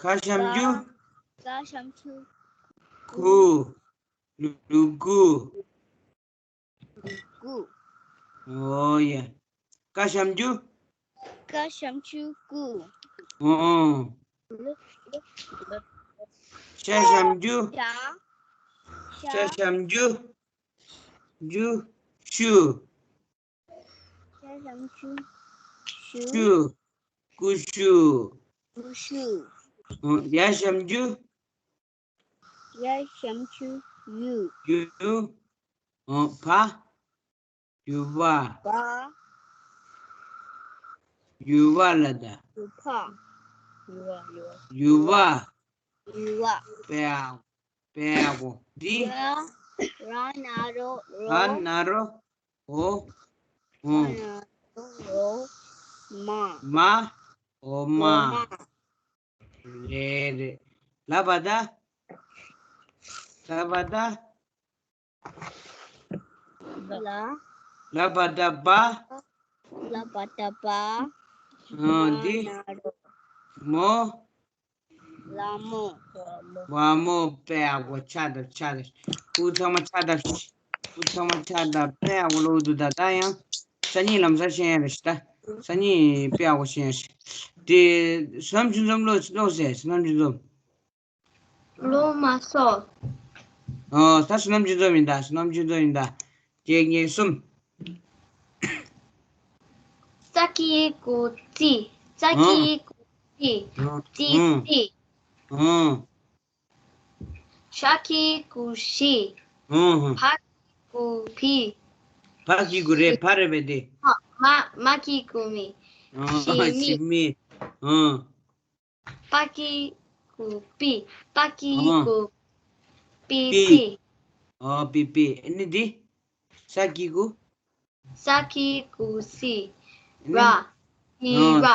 ག་ཞབས་ཀྱུ། ག་ཞབས་ཀྱུ། གུ། ལུ་གུ། གུ། ཨོ་ཡ། ཀ་ཞབས་ཀྱུ། ཀ་ཞབས་ཀྱུ་ཀུ། ཨོ། ཤ་ཞབས་ཀྱུ། ཤ། ཤ་ཞབས་ཀྱུ། ཀྱུ། ཤུ། ཤ་ཞབས་ཀྱུ་ཤུ། ཤུ། ཀུ་ཤུ། ཀུ་ཤུ། ཨོ། ཡ་ཞབས་ཀྱུ། ཡ་ཞབས་ཀྱུ་ཡུ། ཡུ། ཨོ། བ། ཡུ་བ། བ། ཡུ་བ་ལ་ད། ཡུ་བ། ཡུ་བ། ཡུ་བ། ཡུ་བ། ཡུ་བ། པའོ། པའོ། འདི། ར། ར་ན་རོ་རོ། ར་ན་རོ། འོ། འོ། ར་ན་རོ་རོ། མ། མ། འོ་མ། འོ་མ། རེད་རེད། ལ་བ་ད། ལ་བ་ད། ལ། ལ་བ་ད་བ། ལ་བ་ད་བ། ཨ། འདི། མ་ན་རོ། མོ། ལ་མོ། བ་མོ། དཔེ་ཡག་པོ། ཕྱག་བརྡབ། ཕྱག་བརྡབ། སྐུ་ཚང་མ་ཕྱག་བརྡབ། སྐུ་ཚང་མ་ཕྱག་བརྡབ། དཔེ་ཡག་པོ་ཀློག་འདུག་ད་ད་ཡང་སང་ཉིན་ལམ་སང་ཤེས་ཡ་རེད་ཤག་ད་སང་ཉིན་དཔེ་ཡག་པོ་ཤེས་ཡ་ཞིག་དེ་བསོད་ནམས་ཆོས་འཛོམས་ཀློག་ཀློག་ཟེར། བསོད་ནམས་ཆོས་འཛོམས། ཀློག་མ་སོང་། ཨོ། ད་བསོད་ནམས་ཆོས་འཛོམས་ཡིན་ད། བསོད་ནམས་ཆོས་འཛོམས་ཡིན་ད། བརྒྱད་ལྔ་གསུམ། ཙ་གི་གུ་ཙི། ཙ་གི་གུ་ཙི། ཨོ། ཙི་ཨོ་ཙི། ཨོ། ཤ་གི་གུ་ཤི། ཨོ། ཧོ། ཕ་གི་གུ་ཕི། ཕ་གི་གུ་རེད། ཕ་རེད་པས་དེ། ཨ། མ། མ་གི་གུ་མི། ཨོ། ཤི་མི། ཤི་མི། ཨོ། པ་གི་གུ་པི། པ་གི་ཨོ། གུ་པི་པི། པི། ཨོ། པི་པི། ཨ་ནི་འདི། ས་གི་གུ། ས་གི་གུ་སི། ཨ་ནི། ར། ནི་ཨོ། ར།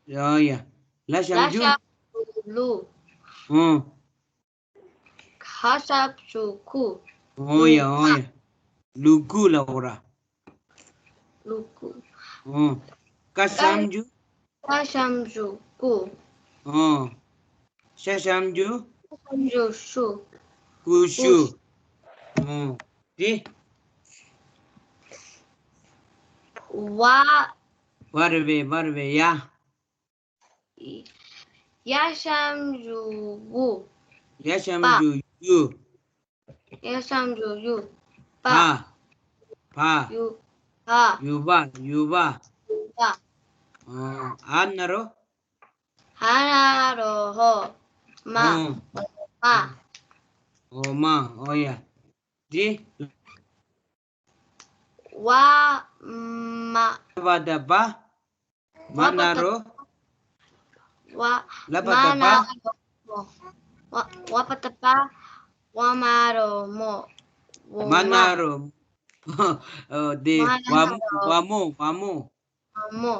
ཡ་ཡ། ལ་ཞབས་ཀྱུ། ལ་ཞབས་ཀྱུ་ལུ། ཨོ། ག་ཞབས་ཀྱུ་ཀུ། ཨོ་ཡ། ཨོ་ཡ། ལུ་གུ་ལ་འོ་ར། ལུ་གུ། ཨོ། ཀ་ཞབས་ཀྱུ། ཀ་ཞབས་ཀྱུ་ཀུ། ཨོ། ཤ་ཞབས་ཀྱུ། ཤ་ཞབས་ཀྱུ་ཤུ། ཀུ་ཤུ། ཨོ། འདི། བ། བ་རེད་པས། བ་རེད་པས། ཡ། ཡ་ཞབས་ཀྱུ་ཡུ། ཡ་ཞབས་ཀྱུ་ཡུ། ཡ་ཞབས་ཀྱུ་ཡུ། བ། བ། ཡུ། བ། ཡུ་བ། ཡུ་བ། ཡུ་བ། ཨ། ཨ་ན་རོ། ཨ་ར་རོ་ཧོ། མ། ཨོ། མ། འོ་མ། འོ་ཡ། འདི། ཝ། མ། ལ་བ་ད་བ། མ་ན་རོ། ཝ། ལ་བ་ད་བ། མ་ན་རོ། ཝ། ཝ་པ་ད་པ། ཝ་མ་རོ་མོ། འོ་མ། མ་ན་རོ། ཨོ་དེ། མ་ན་ཝ་མོ། རོ། ཝ་མོ། ཝ་མོ། ཝ་མོ།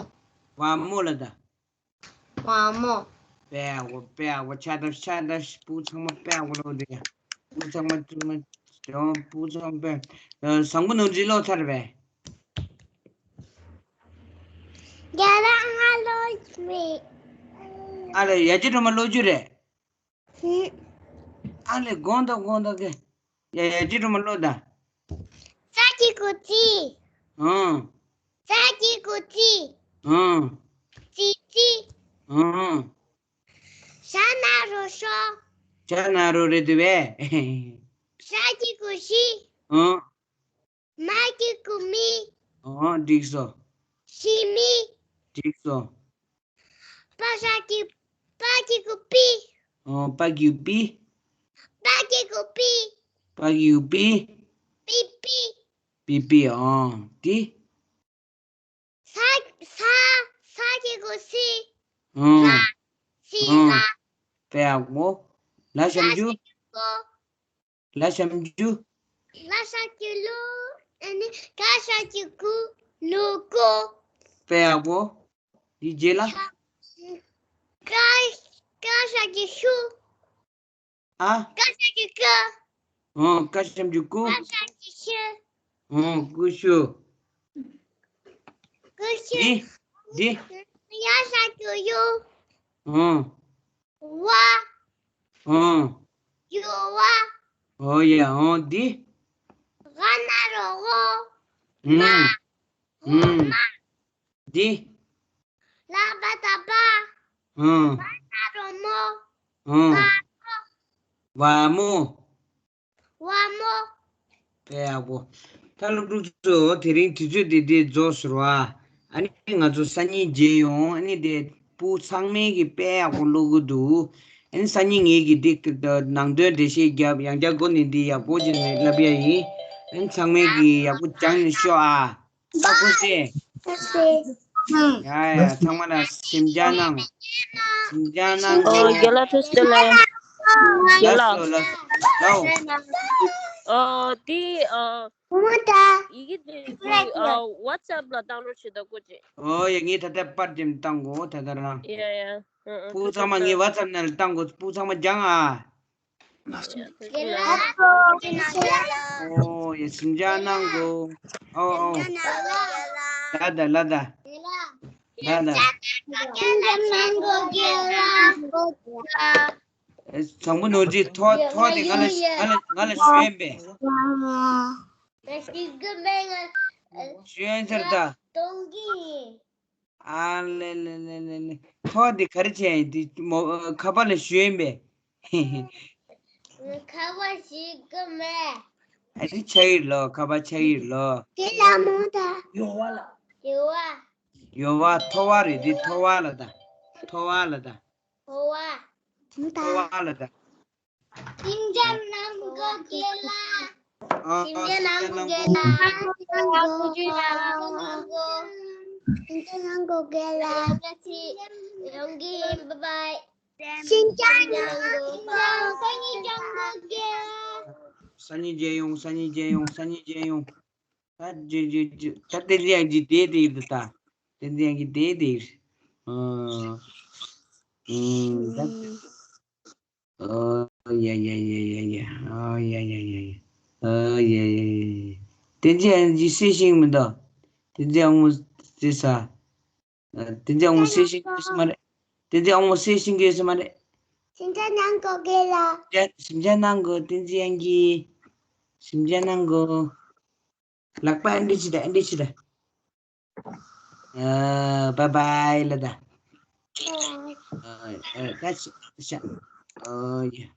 ཝ་མོ་ལ་ད། ཝ་མོ། པེ་ཝ། པེ་ཝ། ཆ་ད་ཆ་ད། བུ་ཚང་མ་པེ་ཝ་ལོ་དེ། བུ་ཚང་མ་བུ་ཚང་མ་པེ། བཟང་པོ་ནོར་འཛིན་ལོ་ཚར་བས། རྒྱ་ར་ང་ལོ་མི། ཨ་ལེ། ཡ་ཅི་སྒྲོལ་མ་ལོ་རྒྱུས་རེད། ཨ་ལེ། དགོངས་དག་དགོངས་དག་གི། ཡ་ཡ་ཅི་སྒྲོལ་མ་ལོ་ད། ས་གི་གུ་ཙི། ཨང་། ས་གི་གུ་ཙི། ཨང་། ཙི་ཙི། ཨང་། ཤ་ན་རོ་ཤོ། ཤ་ན་རོ་རེད་དེ་བས། ཤ་གི་གུ་ཤི། ཨང་། མ་གི་གུ་མི། ཨང་། འགྲིག་སོ། ཤི་མི། འགྲིག་སོ། པ་ཤ་གི། པ་གི་གུ་པི། ཨང་། པ་གི་གུ་པི། པ་གི་གུ་པི། པ་གི་གུ་པི། པི་པི། པི་པི། ཨང་། འདི། ས། ས། ས་གི་གུ་སི། ཨང་། ལ། སི་ཨང་། ལ། པེ་ཝ། ལ་ཞབས་ཀྱུ། ལ་ཞབས་ཀྱུ། ལ་ཞབས་ཀྱུ་ལུ། ཨ་ནི་ག་ཞབས་ཀྱུ་གུ། ལུ་གུ། པེ་ཝ། འདི་རྗེས་ལ། ཀ། ཀ་ཞབས་ཀྱུ་ཤུ། ཨ། ཀ་ཞབས་ཀྱུ་ཀུ། ཨོ། ཀ་ཞབས་ཀྱུ་ཀུ། ཀ་ཞབས་ཀྱུ་ཤུ། ཨོ། ཀུ་ཤུ། ཀུ་ཤུ། འདི། འདི། ཡ་ཞབས་ཀྱུ་ཡུ། ཨོ། ཝ། ཨོ། ཡུ་ཝ། ཨོ་ཡ། ཨོ། འདི། ག་ན་རོ་གོ། མ། ཨུམ། ཨོ་ཨུམ། མ། འདི། ལ་བ་ད་བ། ཨང་། མ་ན་རོ་མོ། ཨང་། བ་མོ། བ་མོ། བ་མོ། དཔེ་ཡག་པོ། ད་སློབ་ཕྲུག་ཚོ། དེ་རིང་དུས་ཚོད་འདི་འདི་རྫོགས་ཟེར་བ། ཨ་ནི་ང་ཚོ་སང་ཉིན་མཇལ་ཡོང་། ཨ་ནི་དེ་སྤུ་གུ་ཚང་མས་ཀྱིས་དཔེ་ཡག་པོ་ཀློག་གི་འདུག་ཨ་ནི་སང་ཉིན་ངས་ཀྱིས་འདི་ནང་དོན་འགྲེལ་བཤད་རྒྱབ། ཡང་བསྐྱར་སྒོ་ནས་འདི་ཡག་པོ་བྱས་ནས་ལབ་ཡ་ཡིན། ཨ་ནི་ཚང་མས་ཀྱིས་ཡག་པོ་སྦྱངས་ནས་ཤོག་ཨ། ཨ་ཁུ་སི། ཡ་ཡ། ཚང་མ་ལ་ཞིབ་འཇགས་གནང་། ཞིབ་འཇགས་གནང་དགོས། ཨོ། རྒན་ལགས་ཐུགས་རྗེ་ཆེ་ལགས། རྒན་ལགས་སོ། ལགས་སོ། ལགས་སོ། ཨོ། དེ། ཨོ། ཡི་གེ་དེ་ཚོ། ཨོ། ཝ་ཊི་སི་ཨེབ་ལ་བཏང་རོགས་བྱེད་དང་སྐུ་མཁྱེན། ཨོ་ཡ། ངས་ད་ལྟ་པར་དེ་བཏང་གོ། ད་ལྟ་རང་། ཡ་ཡ། ཨ་ཨ། སྤུ་གུ་ཚང་མ་ངའི་ཝ་ཊི་སི་ཨེབ་ནང་ལ་བཏང་གོ། སྤུ་གུ་ཚང་མ་སྦྱངས་ཨ། ཨོ་ཡ། ཞིབ་འཇགས་གནང་དགོས། ཨོ་ཨོ། ལ་ད་ལ་ད། ལ་ད། བཟང་པོ་ནོར་རྗེ། ཐོ་ཐོ་དེ་ང་ལ་ང་ལ་ང་ལ་ཞུ་ཡན་པས། ཞུ་ཡན་ཟེར་ད། ཨ་ལེ་ལེ་ལེ་ལེ་ལེ། ཐོ་འདི་ག་རེ་བྱས་ཡིན། འདི་མོ་ཁ་པར་ལ་ཞུ་ཡིན་པས། ཁ་པར་ཞུ་གི་མེད། ཨ་ནི་ཆགས་ཡིན་ལོ། ཁ་པར་ཆགས་ཡིན་ལོ། དེ་ལ་མོ་ད། ཡོ་བ་ལ། ཡོ་བ། ཡོ་བ། ཐོ་བ་རེད། འདི་ཐོ་བ་ལ་ད། ཐོ་བ་ལ་ད། ཐོ་བ། ཐོ་བ་ལ་ད། ཞིབ་འཇགས་གནང་གོ་རྒན་ལགས། ཨ། ཞིབ་འཇགས་གནང་གོ་རྒན་ལགས། ཞིབ་འཇགས་གནང་གོ་རྒན་ལགས། ཡོང་གི་ཡིན། བྷའི་བྷའི། ཞིབ་འཇགས་གནང་གོ། སང་ཉིན་མཇལ་ཡོང་། སང་ཉིན་མཇལ་ཡོང་། སང་ཉིན་མཇལ་ཡོང་། སང་ཉིན་མཇལ་ཡོང་། ད་ཇི་ཇི་ཇི་ད་དེ་འདྲ་ཡང་ཇི་དེ་དེ་ཡིན་ད། དེ་འདྲ་ཡང་ཇི་དེ་དེ་ཡིན། ཨ། ཨ། ད། ཨོ་ཡ་ཡ་ཡ་ཡ་ཡ། ཨོ་ཡ་ཡ་ཡ་ཡ། ཨོ་ཡ་ཡ་ཡ་ཡ། དེ་ཚེ་ཨང་ཅི་སེ་ཤིང་མི་འདུག་དེ་ཚེ་ཨང་མོ་སེ་ས། ཨ། དེ་ཚེ་ཨང་མོ་སེ་ཤིང་གི་སེ་མ་རེད། དེ་ཚེ་ཨང་མོ་སེ་ཤིང་གི་སེ་མ་རེད། ཞིབ་འཇགས་གནང་གོ་རྒན་ལགས། ཞིབ་འཇགས་གནང་གོ། དེ་ཚེ་ཨང་ཅི། ཞིབ་འཇགས་གནང་གོ། ལག་པ་ཨ་འདྲ་བྱེད་དང་། ཨ་འདྲ་བྱེད་དང་། ཨ། བྷའི་བྷའི་ལ་ད། ཨ། ཨ། ད་ཤ་ཤ། ཨ་ཡ།